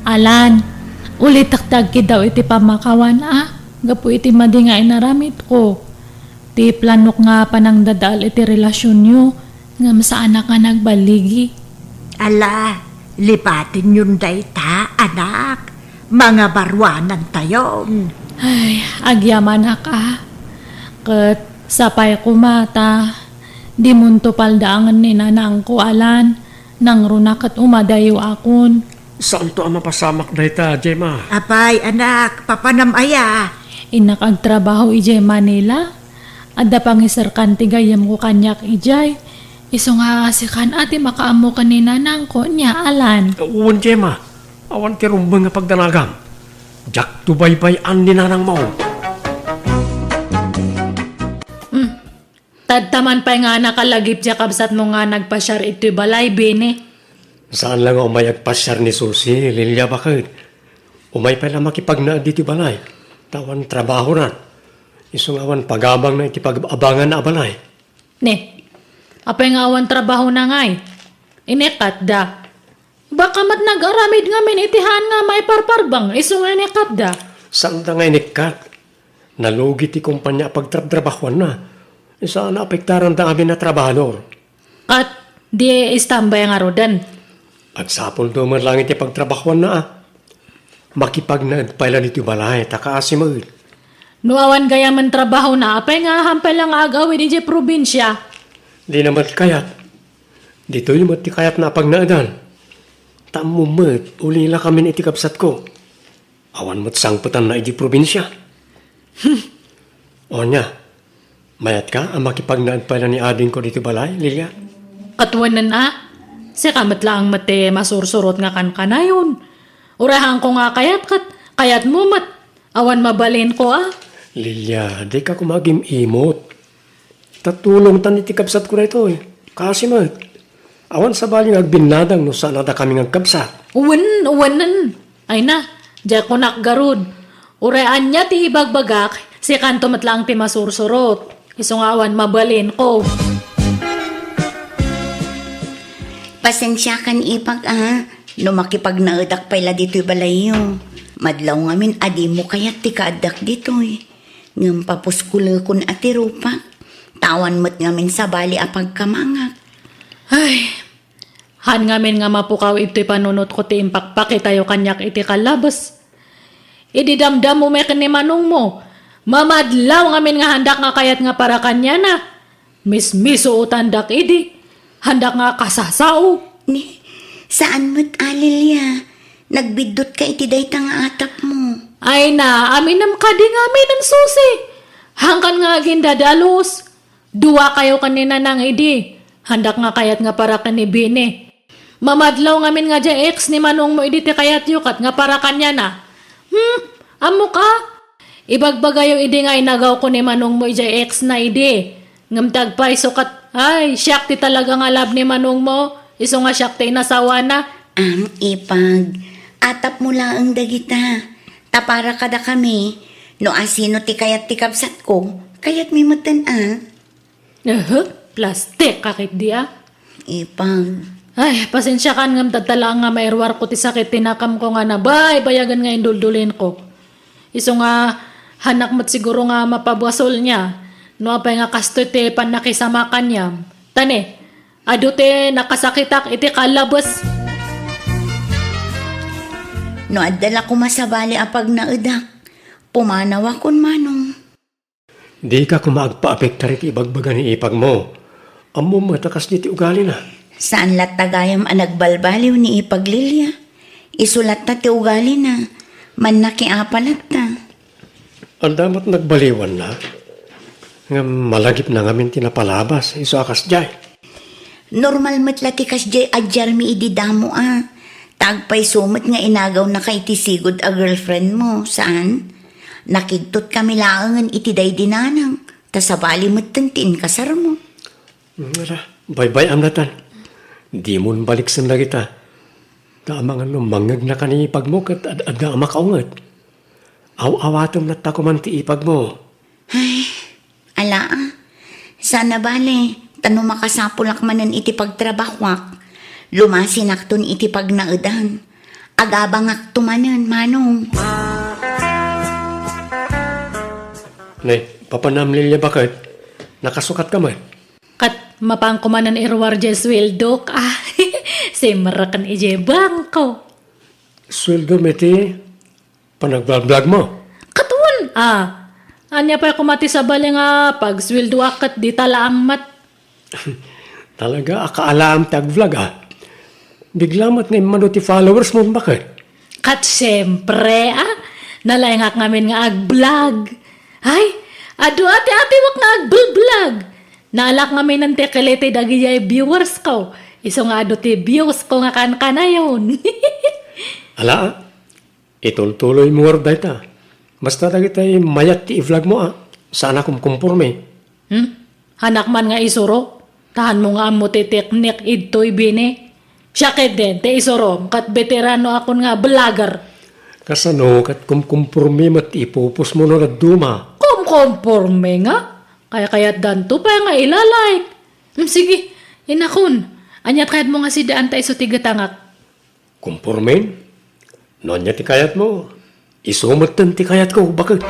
Alan, ulitek ti agkiddaw iti pammakawan, a, gapu iti madi nga inaramidko. Ti planok nga panangdadael iti relasionyo, ngem saanak nga nagballigi. Ala, lipatenyon dayta, anak. Mangabaruanantayon. Ay, agyamanak, a. Ket sapay koma ta dimonto paldaangen ni nanangko, Alan. Nangruna ket umadayakon. Saanto a mapasamak dayta, Gemma? Apay, anak, papanam aya? Innak agtrabaho idiay Manila. Adda pangiserkan ti gayyemko kaniak idiay. Isu nga sikan a ti makaammo ken ni nanangko, nia, Alan? Wen, Gemma. Awan ti rumbeng nga pagdanagam. Diakto baybay-an ni nanangmo. Hmm. Tadta man pay nga nakalagip ti kabsatmo nga nagpasiar itoy balay, Bini. Saan la nga umay agpasiar ni Susi, Lilia, baket. Umay pay la makipagnaed ditoy balay. Ta awan trabahona. Isu nga awan pagabangna iti pag-abanganna a balay. Ne, apay nga awan trabahona ngay? Inekkatda. Baka met nagaramid ngamin iti haan nga maiparparbeng, isu nga inekkatda. Saanda nga inekkat. Nalugi ti kompania a pagtrabtrabahuanna. Saan a apektaranda amin a trabahador. Ket di istambay ngaruden? Agsapulto met laeng iti pagtrabahuanna a. Makipagnaed pay la ditoy balay, ta kaasi met. No awan gayamen trabahona, apay nga ahan pay la nga ag-awid idiay probinsia? Dina met kayat. Ditoy met ti kayatna a pagnaedan. Ta ammom met, ulila kamin iti kabsatko. Awan met sangpetanna idiay probinsia. Hm. Ania, mayatka a makipagnaed pay la ni adingko ditoy balay, Lilia? Ket wen a, sika met laeng met ti masursurot nga kankanayon. Uray haanko nga kayat ket kayatmo met. Awan mabalinko a. Lilia, dika koma agim-imot. Ta tulongtan iti kabsatko daytoy. Kaasi met. Awan sabali nga agbinnadang no saan a dakami nga agkabsat. Wen, wenen. Ay na, diay kunak garud. Uray ania ti ibagbagak, sikanto met laeng ti masursurot. Isu nga awan mabalinko. Pasensiakan, ipag, a, no makipagnaedak pay la ditoy balayyo. Madlaw ngamin a dimo kayat ti kaaddak ditoy. Ngem papuskolekon a ti rupak, ta awan met ngamin sabali a pagkamangak. Ay, haan ngamin nga mapukaw itoy panunotko ti impakpakitayo kaniak iti kallabes. Idi damdammo met ken ni manongmo, mamadlaw ngamin nga haandak nga kayat nga para kaniana. Mismisuotandak idi. Haandak nga kasasao. Ni, saan met a, Lilia. Nagbiddutka iti dayta nga atapmo. Ay na, aminem kadi ngamin, Susi. Haankan nga agindadalus. Duakayo ken ni Nanang idi. Haandak nga kayat nga para ken ni Bini. Mamadlaw ngamin nga diay ex ni manongmo idi ti kayatyo ket nga para kaniana. Hmm, ammok a? Ibagbagayo idi nga inagawko ni manongmo idiay ex na idi. Ngem ti agpayso ket, ay, siak ti talaga nga love ni manongmo, isu nga siak ti inasawana. Am, ipag, atapmo laeng dagita. Ta para kadakami, no asino ti kayat ti kabsatko, kayatmi metten a. Ehe, plastik a ketdi a. Ipag. Ay, pasensiakan ngem tadta laeng nga mairuarko ti sakit ti nakamko nga nabaybayagen nga induldulinko. Isu nga, hanak met siguro nga mapabasol nia, no apay nga kastoy ti pannakisamakan niam. Ta ne, adu ti nakasakitak iti kallabes. No adda la koma sabali a pagnaedak, pumanawakon manong. Dika koma agpaapektar iti ibagbaga ni ipagmo. Ammom met a kasdi ti ugalina. Saan latta gayam a nagbalbaliw ni ipag Lilia. Isu latta ti ugalina. Mannakiapa latta. Adda met nagbaliwanna. Ngem malagipna ngamin ti napalabas. Isu a kasdiay. Normal met la ti kasdiay a diarmi idi damo a. Ta agpayso met nga inagawnaka iti sigud a girlfriendmo, saan? Nakigtotkami laengen iti daydi nanang, ta sabali metten ti inkasarmo. Ala, baybay-am latta. Dimon baliksen dagita. Ta amangan no mangngegnaka ni ipagmo ket ad-adda a makaunget. Aw-awatem latta koman ti ipagmo. Ay, ala a. Saan a bale, ta no makasapulak manen iti pagtrabahuak, lumasinakton iti pagnaedan. Agabangakto manen, manong. Ne, papanam Lilia baket, nakasukatka met? Ket mapanko manen iruar diay sueldok. Ah, simreken idiay bangko. Sueldo met ti panagblagblagmo? Ket wen a. Ania pay koma ti sabali nga pagsueldoak ket dita laeng met? Talaga a kaalaam ti agvlog, a. Bigla met nga immadu ti followers mo, baket? Ket siempre, a. Nalaingak ngamin nga ag-vlog. Ay, adu a ti atiwek nga ag-vlog. Naalak ngamin ti kiliti dagiti viewers ko. Isu nga adu ti views ko nga kankanayon. Ala, a. Itultuloy mo ngarud dayta. Basta dagitay mayat ti i-vlog mo, a. Saan a kumkumporme. Hmm? Hanak man nga isuro. Tahan mo nga ammo ti teknik idtoy bini. Siak ketdin, ti isurom, ket veterano akon nga vlogger. Kasano ket kumkumporme met ti ipupos mo no dadduma? Kumkumporme nga? Kaykayatdanto pay nga ila-like. Hmm, sige, inakon. Ania ti kayatmo nga sidaanta isu ti gatangak? Kumpormen? No ania ti kayatmo, isu metten ti kayatko, baket.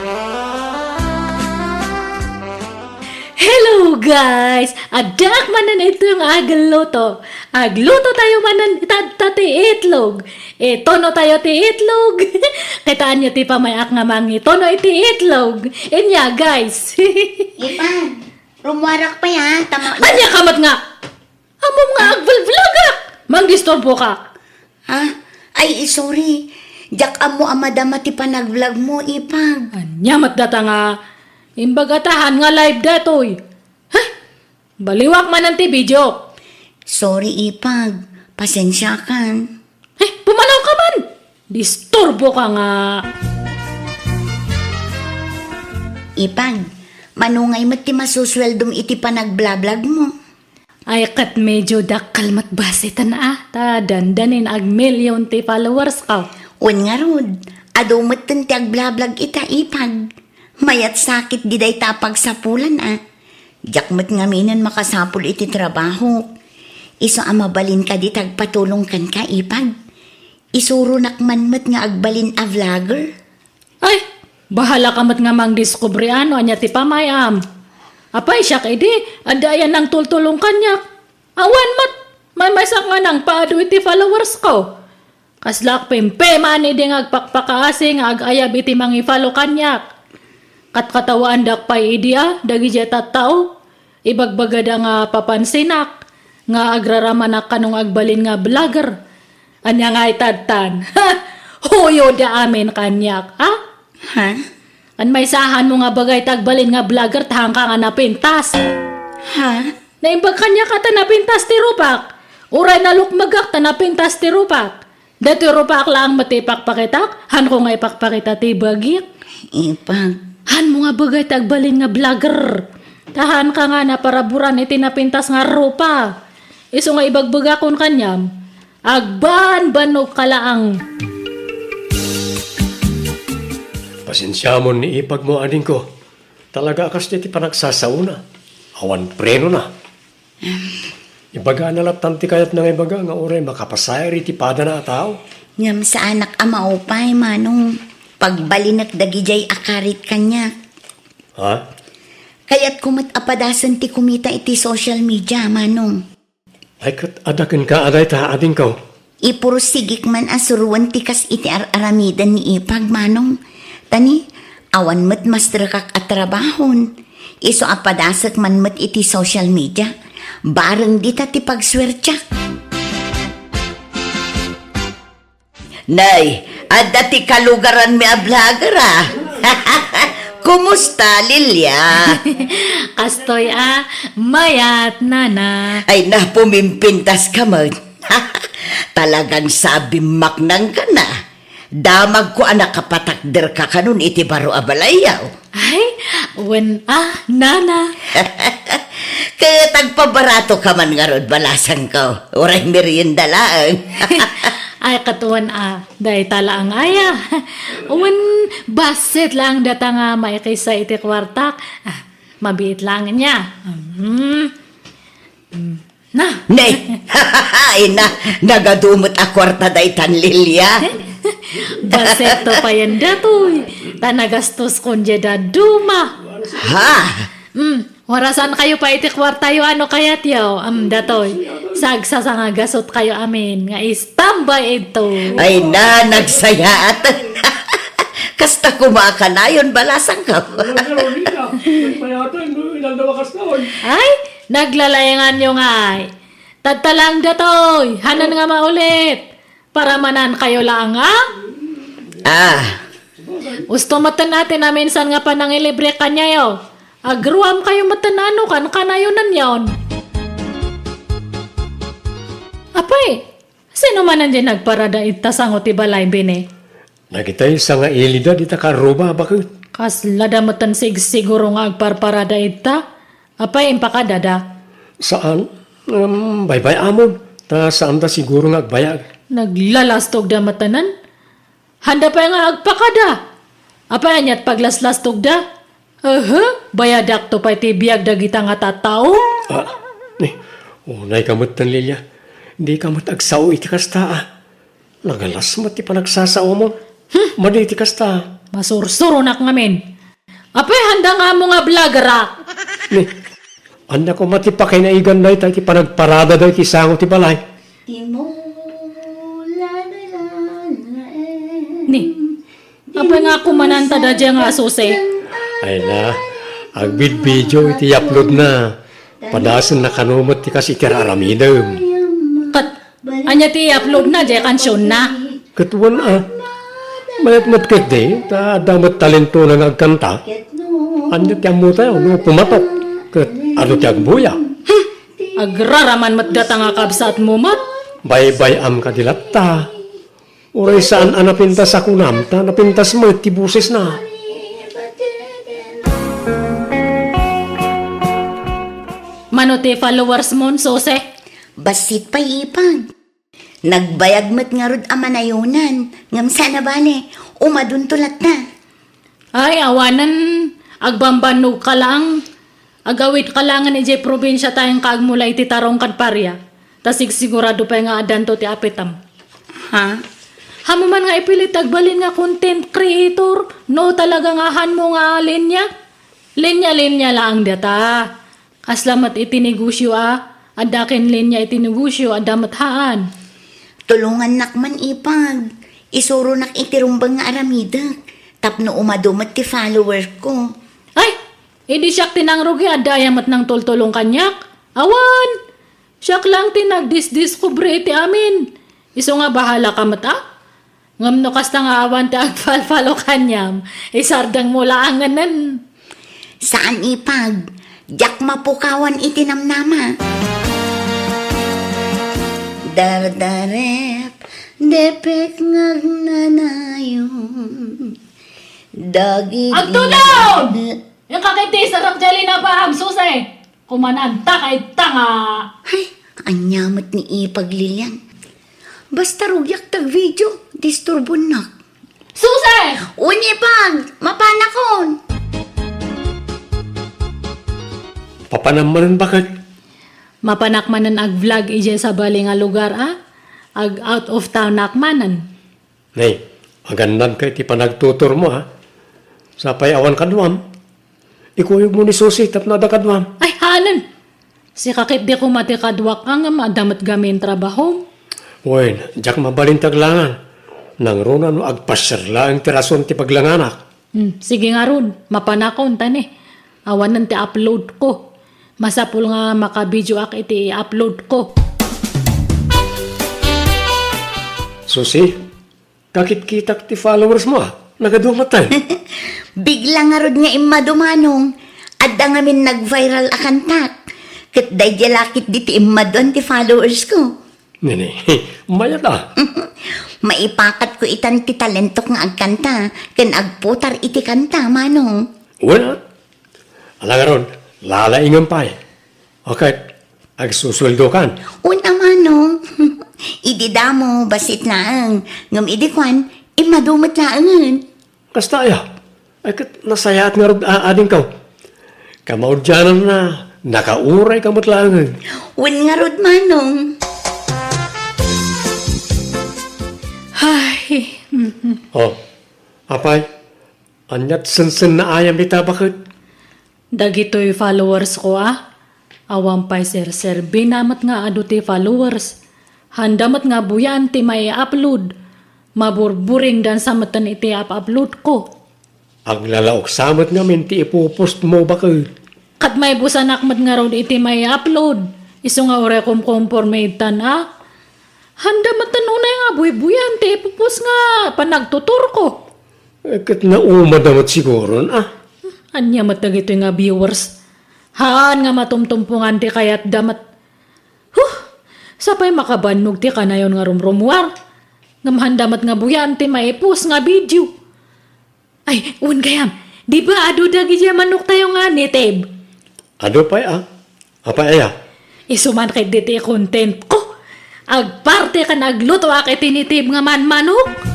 Hello, guys! Addaak manen ito nga agluto. Agluto tayo manen itatta ti itlog. Itono tayo ti itlog. Kitaanyo ti pamayak nga mangitono iti itlog. Inya, guys. Ipan, rumuarak pay, ha? Tama. Ania ka met nga? Ammom nga agvlog-vlogak! Mangdisturbo ka! Ha? Ay, sorry. Diak ammo a madama ti panagvlog mo, Ipag. Ania met data nga imbagatahan nga live datoy? Heh! Baliwak manen ti video. Sorry, Ipag. Pasensiakan. Heh, pumanaw ka man! Disturbo ka nga! Ipag, mano ngay met ti masusueldom iti panagblablag mo? Ay, ket medyo dakkel met basiten a, ta dandanin agmillion ti followers ko. Wen ngarud, adu metten ti agblablag ita, Ipag. Mayat sakit di dayta a pagsapulan a. Diak met ngaminen makasapul iti trabahok. Isu a mabalin kadi ti agpatulong kenka, Ipag? Isuronak man met nga agbalin a vlogger. Ay, bahala ka met nga mangdiskubre no ania ti pamayam. Apay, siak idi, adda ayan nangtultulong kaniak. Awan met, maymaysak nga nangpaadu iti followers ko. Kaslak pimpiman idi nga agpakpakaasi nga agayab iti mangi-follow kaniak. Katkatawaandak pay idi a, dagiti tattao. Ibagbagada nga papansinak, nga agraramanak kano nga agbalin nga vlogger. Ania nga itadtan? Ha! Huyoda amin kaniak, ha? Ha? An maysahan mo nga bagay ti agbalin nga vlogger, tahanka nga napintas. Ha? Naimbag kaniak a ta napintas ti rupak. Uray nalukmegak ta napintas ti rupak. Datoy rupak laeng met ti ipakpakitak, hanko nga ipakpakita ti bagik. Ipag. Hanmo nga bagay ti agbalin nga vlogger. Tahanka nga naparaburan iti napintas nga rupa. Isu nga ibagbagakon kaniam, agbanbannog ka laeng. Pasensiamon ni ipag mo, adingko. Talaga a kas ti panagsasaona. Awan prenona. Ibagana lattan ti kayatna nga ibaga nga uray makapasayaw iti padana a tao. Ngem saanak a maupay, Manong. Pagbalinek dagidiay a karit kaniak. Ha? Kayatko met a padasen ti kumita iti social media, Manong. Ay, ket adda kenka a dayta, adingko. Ipursigik man a suroen ti kas iti ar-aramiden ni ipag, Manong. Ta ni, awan met masterekak a trabahon. Isu a padasek man met iti social media. Bareng dita ti pagsuertiak. Nay, adda ti kalugaranmi a vlogger, a. Kumusta, Lilia? Kastoy a, mayat, nana. Ay, na, pumimpintas ka met. Talagang sabimmaknang ka na. Damagko a nakapatakder ka kanon iti baro a balayyo. Ay, wen a, nana. Ket agpabarato ka man ngarud, balasangko. Uray merienda laeng. Ay, ket wen a, dayta laeng aya. Wen bassit laeng data nga maikisa iti kuartak. Ah, mabiit laeng nia. Mhm. Mm. Na. Ne. Ay na, nagadu met a kuarta daytan, Lilia. Basetto payen datoy. Ta nagastoskon diay dadduma. Ha? Mm, warasankayo pay iti kuartayo a no kayatyo. Am, datoy. Sagsasangagasotkayo amin nga istambay idto. Ay na, nagsayaat. Kasta koma a kanayon, balasangko. Ay, naglalayanganyo ngay. Tadta laeng datoy, hanan nga maulit. Para manankayo laeng, a? Ah. Usto metten a ti naminsan nga panangilibre kaniayo. Agruamkayo metten a no kankanayo nenyon. Apay, sino manen diay nagparada ita sango ti balay, Bini? Dagitay sangaili da dita karruba, baket. Kasla da metten sigsiguro nga agparparada ita. Apay, impakadada? Saan. Ngem baybay-amon, ta saanda siguro nga agbayag. Naglalastogda metten. Handa pay nga agpakada. Apay, aniat paglaslastogda? Aha, bayadakto pay ti biag dagita nga tattao? Ah, ni, unayka metten, Lilia. Dika met agsao iti kasta, a. Nagalas met ti panagsasaomon. Hmm. Madi ti kasta. Masursuronak ngamin. Apay, handa nga ammo nga vloggerak. Ni, ania koma ti pakainaigan dayta iti panagparada dayta iti sango ti balay? Ni, apay nga kumananta dayta nga asuse? Ay na, agbidbidio iti upload na. Padasen na kano met ti kas iti aramidem. Ket ania ti i-upload na, diay kansionna? Ket wen a. Mayat met ketdi, ta adda met talentona nga agkanta. Ania ti ammotayo no pumatok? Ket adu ti agbuya? Hmm. Agraraman met gata nga kabsatmo met. Baybay-am kadi latta. Uray saan a napintas a kunam, ta napintas met ti bosesna. Mano ti followers mon, Sose? Bassit pay, Ipag. Nagbayag met ngarud a manayonan, ngem saan a bale, umadunto latta. Ay, awanen, agbambannogka laeng, agawidka laengen idiay probinsia ta inka agmula iti tarong ken paria, ta sigsigurado pay nga addanto ti apitem. Ha? Haanmo man nga ipilit agbalin nga content creator, no talaga nga haanmo nga linya? Linya-linya laeng data. Kasla met iti negosio a, adda ken linya iti negosio, adda met haan. Tulongannak man, Ipag. Isuronak iti rumbeng nga aramidek, tapno umadu met ti follower ko. Ay, idi siak ti nangrugi, adda aya met nangtultulong kaniak? Awan! Siak laeng ti nagdisdiskubre iti amin. Isu nga bahalaka met a? Ngem no kasta nga awan ti agfollow kaniam, isardengmo laengenen. Saan, Ipag. Diak mapukawan iti namnama. Dardarep, depek nga agnanayon. Dagiti Agtulon! Inka ketdi, sarek diay linabaam, Suse! Kumananta kay tanga! Ay, ania met ni Ipag, Lilian? Basta rugiak ti agvideo, disturbonnak. Suse! Wen, Ipag, mapanakon! Papanam manen, baket? Mapanak manen agvlog idiay sabali nga lugar, a? Ag-out of townak manen. Nay, agannadka iti panagtuturmo, a? Sapay awan kaduam. Ikuyogmo ni Susi tapno adda kaduam. Ay, haanen! Sika ketdi koma ti kaduak, ngem adda met gamin trabahom. Wen, diak mabalin ti aglangan. Nangruna no agpasiar laeng ti rason ti paglanganak. Hmm, sige ngarud, mapanakon ta ni. Awanen ti upload ko. Masapul nga makabideoak iti i-upload ko. Susi, kakitkitak ti followers mo, a. Nagadu met, a. Bigla ngarud nga immadu, Manong. Adda ngamin nag-viral a kantak. Ket daydiay la ketdi ti immaduan ti followers ko. Nini, mayat, a. Maipakatko itan ti talentok nga agkanta ken agputar iti kanta, Manong. Wen, a. Ala ngarud, lalaingem pay. O ket, agsusueldokan. Wen a, Manong. Idi damo, bassit laeng. Ngem idi kuan, immadu met laengen. Kasta aya? Ay, ket nasayaat ngarud a-, adingko. Kamaudiananna, nakaurayka met laengen. Wen ngarud, Manong. Ay. O, apay, aniat sensennaayam ita, baket? Dagitoy followers ko, a. Awan pay serserbina met nga adu ti followers. Handa met nga buyaan ti mai-upload. Maburburingdansa metten iti up-upload ko. Aglalaoksa met ngamin ti ipu-post mo, baket. Ket maibusanak met ngarud iti mai-upload. Isu nga uray kumkomporme ittan a. Handa metten unay nga buybuyan ti ipupos nga panagtuturko. Eh, ket naumada met siguron a. Ania met dagitoy nga viewers? Haan nga matumtumpongan ti kayatda met. Huh! Sapay makabannog ti kanayon nga rumrumuar. Ngem handa met nga buyan ti maipos nga video. Ay, wen gayam. Di ba adu dagiti manoktayo nga native? Adu pay a. Apay aya? Isu man ket ditoy content ko. Agparte ken aglutoak iti native nga manmanok.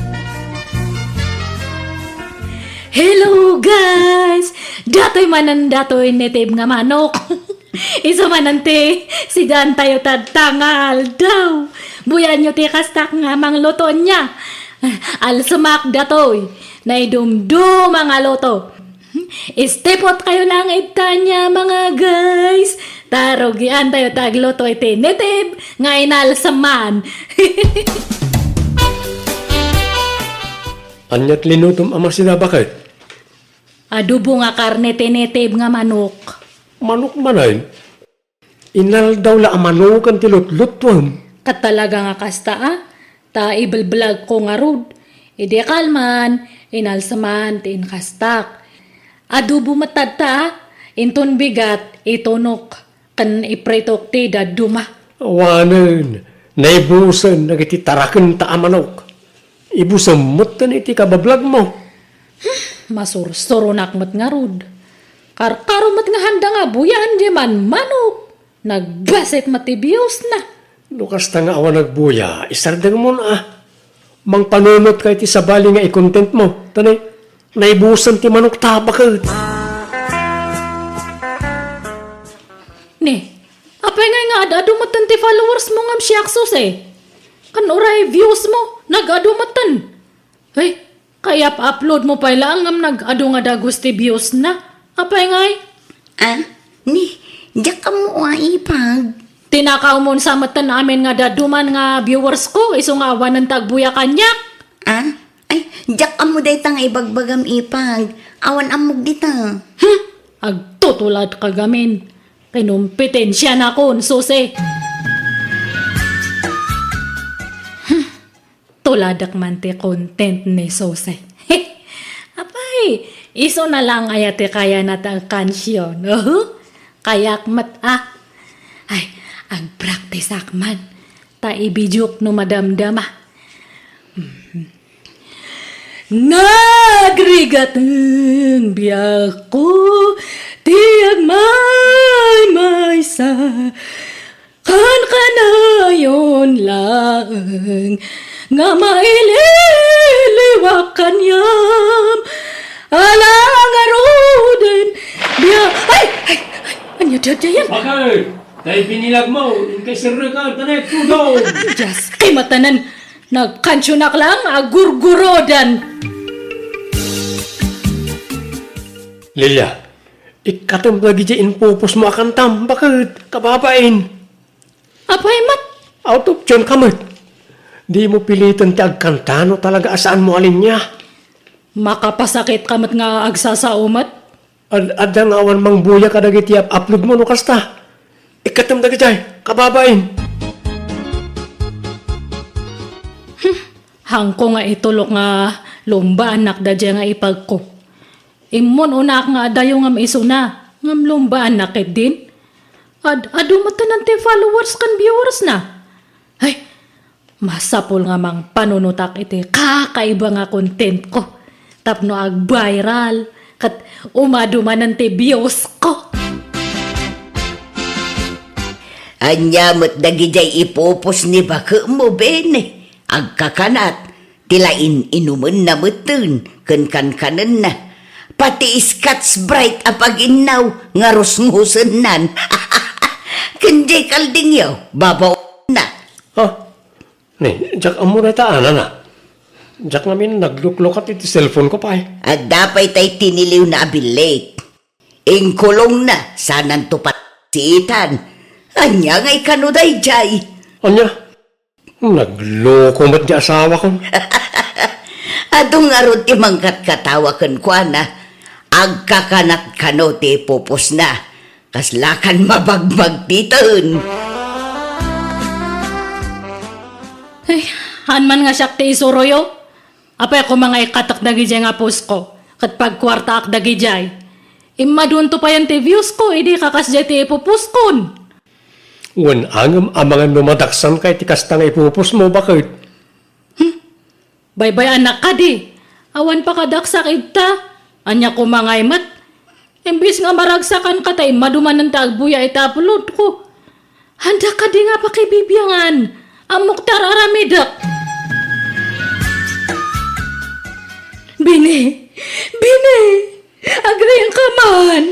Hello, guys! Datoy manen datoy native nga manok. Isu manen ti sidaantayo tatta nga aldaw. Buyaenyo ti kastak nga mangluto nia. Alsemak datoy. Naidumduma nga luto. Istipot kayo lang ita nia, mga guys. Ta rugiantayo ti agluto iti native nga inalseman. Aniat linutom a masida, baket? Adobo nga karne ti native nga manok. Manok manen? Inaldaw la a manoken ti lutluttuem. Ket talaga nga kasta a, ta ibelblagko ngarud. Idi kalman, inalseman ti inkastak. Adobo met tatta a, inton bigat, itunok, ken ipritok ti dadduma. Awanen, naibusen dagiti tarakenta a manok. Ibusem metten iti kabablagmo. Masursuronak met ngarud. Karkaro met nga handa nga buyaen diay manmanok. Nagbasit met ti biusna. No kasta nga awan nagbuya, isardengmon a. Mangpanunotka iti sabali nga i-contentmo. Ta ne, naibusen ti manokta, baket. Ne, apay ngay nga ad-adu metten ti followersmo ngem siak, Susi? Ken uray viewsmo, nag-adu metten. Ay, kayap-uploadmo pay laeng ngem nag-adu nga dagus ti viewsna. Apay ngay? Ah, ni, diak ammo a ipag. Tinakawmon sa metten amin nga dadduma nga viewersko, isu nga awanen ti agbuya kaniak. Ah? Ay, diak ammo dayta nga ibagbagam ipag. Awan ammok dita. Hmm, agtutuladka gamin. Kinumpitensianakon, Susi. Hmm, Tuladek man ti content ni Susi. Apay, isuna lang aya ti kayana ti agkansion. Uhu, kayak met a. Ay, agpraktisak man. Ta ibidiok no madamdama. Nagrigaten biagko ti agmaymaysa. Kankanayon laeng nga maililiwak kaniam. Ala ngaruden, bia-, ay! Ay! Ay! Ania daydiayen? Bakit? Tay binilagmo, inkay serrekan, tanay, tudong! Dios, kay matanan, nagkansionak lang, agurgurodan. Lilia, ikkatem dagiti impupusmo a kantam, baket, kababain. Apay met? Out of tune ka met. Dimo piliten ti agkanta no talaga a saanmo a linia. Makapasakitka met nga agsasao met. Ad-, adda nga awan mangbuya kadagiti up-, uploadmo no kasta. Ikkatem dagijay, kababain. Hmm, hangko nga itulok nga lumbaannak daydiay nga ipagko. Immun-unak nga adayo ngem isuna, ngem lumbaannak ketdin. Ad-adu metten ti followers ken viewers na. Ay, masapul nga mangpanunotak iti kakaiba nga contentko tapno ag-viral ket umadu manen ti viewsko. Ania met dagidiay ipupos ni bakemmo, Bene? Agkakanat, ti la in-inumenna metten ken kankanenna. Pati Scotch Brite a paginnaw nga rusngusennan. Ken diay kaldingyo, babaonna. Ha? Ni, diak ammo dayta anana. Diak ngamin nagluklukat iti cellphone ko pay. Adda pay tay tiniliwna a billit. Inkulongna, sananto pat-, siitan. Ania nga ikano daydiay? Ania? Nagloko met ti asawakon. Adu ngarud ti mangkatkatawa kenkuana. Agkakanat kano ti pupusna. Kaslakan mabagbagpiten. Haan man nga siak ti isuroyo? Apay koma nga ikkatek dagidiay nga posko, ket pagkuartaak dagidiay? Immadunto payen ti views ko, idi kakasdiay ti ipuposkon. Wen, ngem amangan no madaksanka iti kasta nga ipupos mo, baket? Baybay-anak kadi, awan pakadaksak ita. Ania koma ngay met? Imbes nga maragsakanka ta immadu manen ti agbuya iti upload ko. Haandak kadi nga pakibibiangan. Ammok ti ar-aramidek. Bini! Bini! Agriingka man!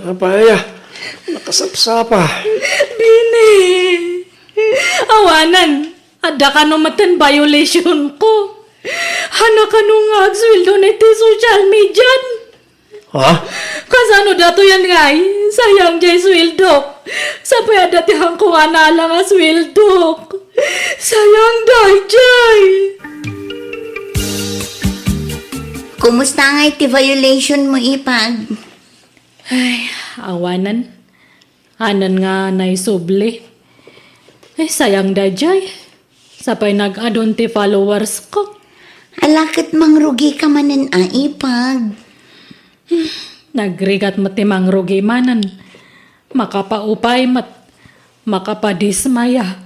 Apay, nakasapsapa. Bini! Awanen, adda kano met ti violation ko. Haan kano nga agsueldo iti social media? Ha? Kasano datoyen ngay? Sayang diay sueldok. Sapay adda ti haanko nga naala nga sueldok. Sayang daydiay. Kumusta ngay ti violation mo, Ipag? Ay, awanen. Haanen nga naisubli. Ay, sayang daydiay. Sapay nag-adun ti followers ko. Ala ket mangrugika manen a, Ipag. Nagrigat met ti mangrugi manen. Makapaupay met. Makapadismaya.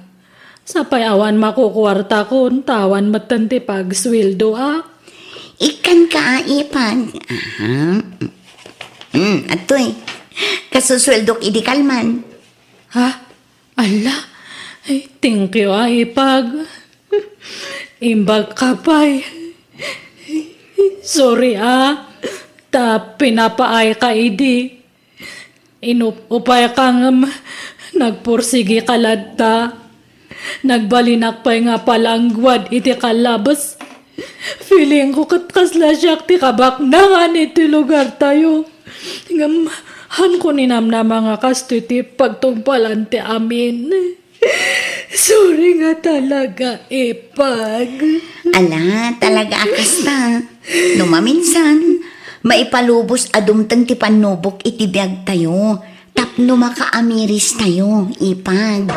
Sapay awan makukuartakon, ta awan metten ti pagsueldoak. Ikkanka a, Ipag. Aha. Mm, atoy. Kasusueldok idi kalman. Ha? Ala? Ay, thank you, a, Ipag. Imbagka pay. Sorry, a. Ta pinapaayka idi. Inup-upayka ngem nagpursigika latta. Nagbalinak pay nga palangguad iti kalabes. Feeling ko ket kasla siak ti kabaknangan iti lugartayo. Ngem haanko ninamnama nga kastoy ti pagtungpalan ti amin. Sorry nga talaga, Ipag. Ala, talaga a kasta. No maminsan, maipalubos a dumteng ti pannubok iti biagtayo tapno makaamiristayo, Ipag.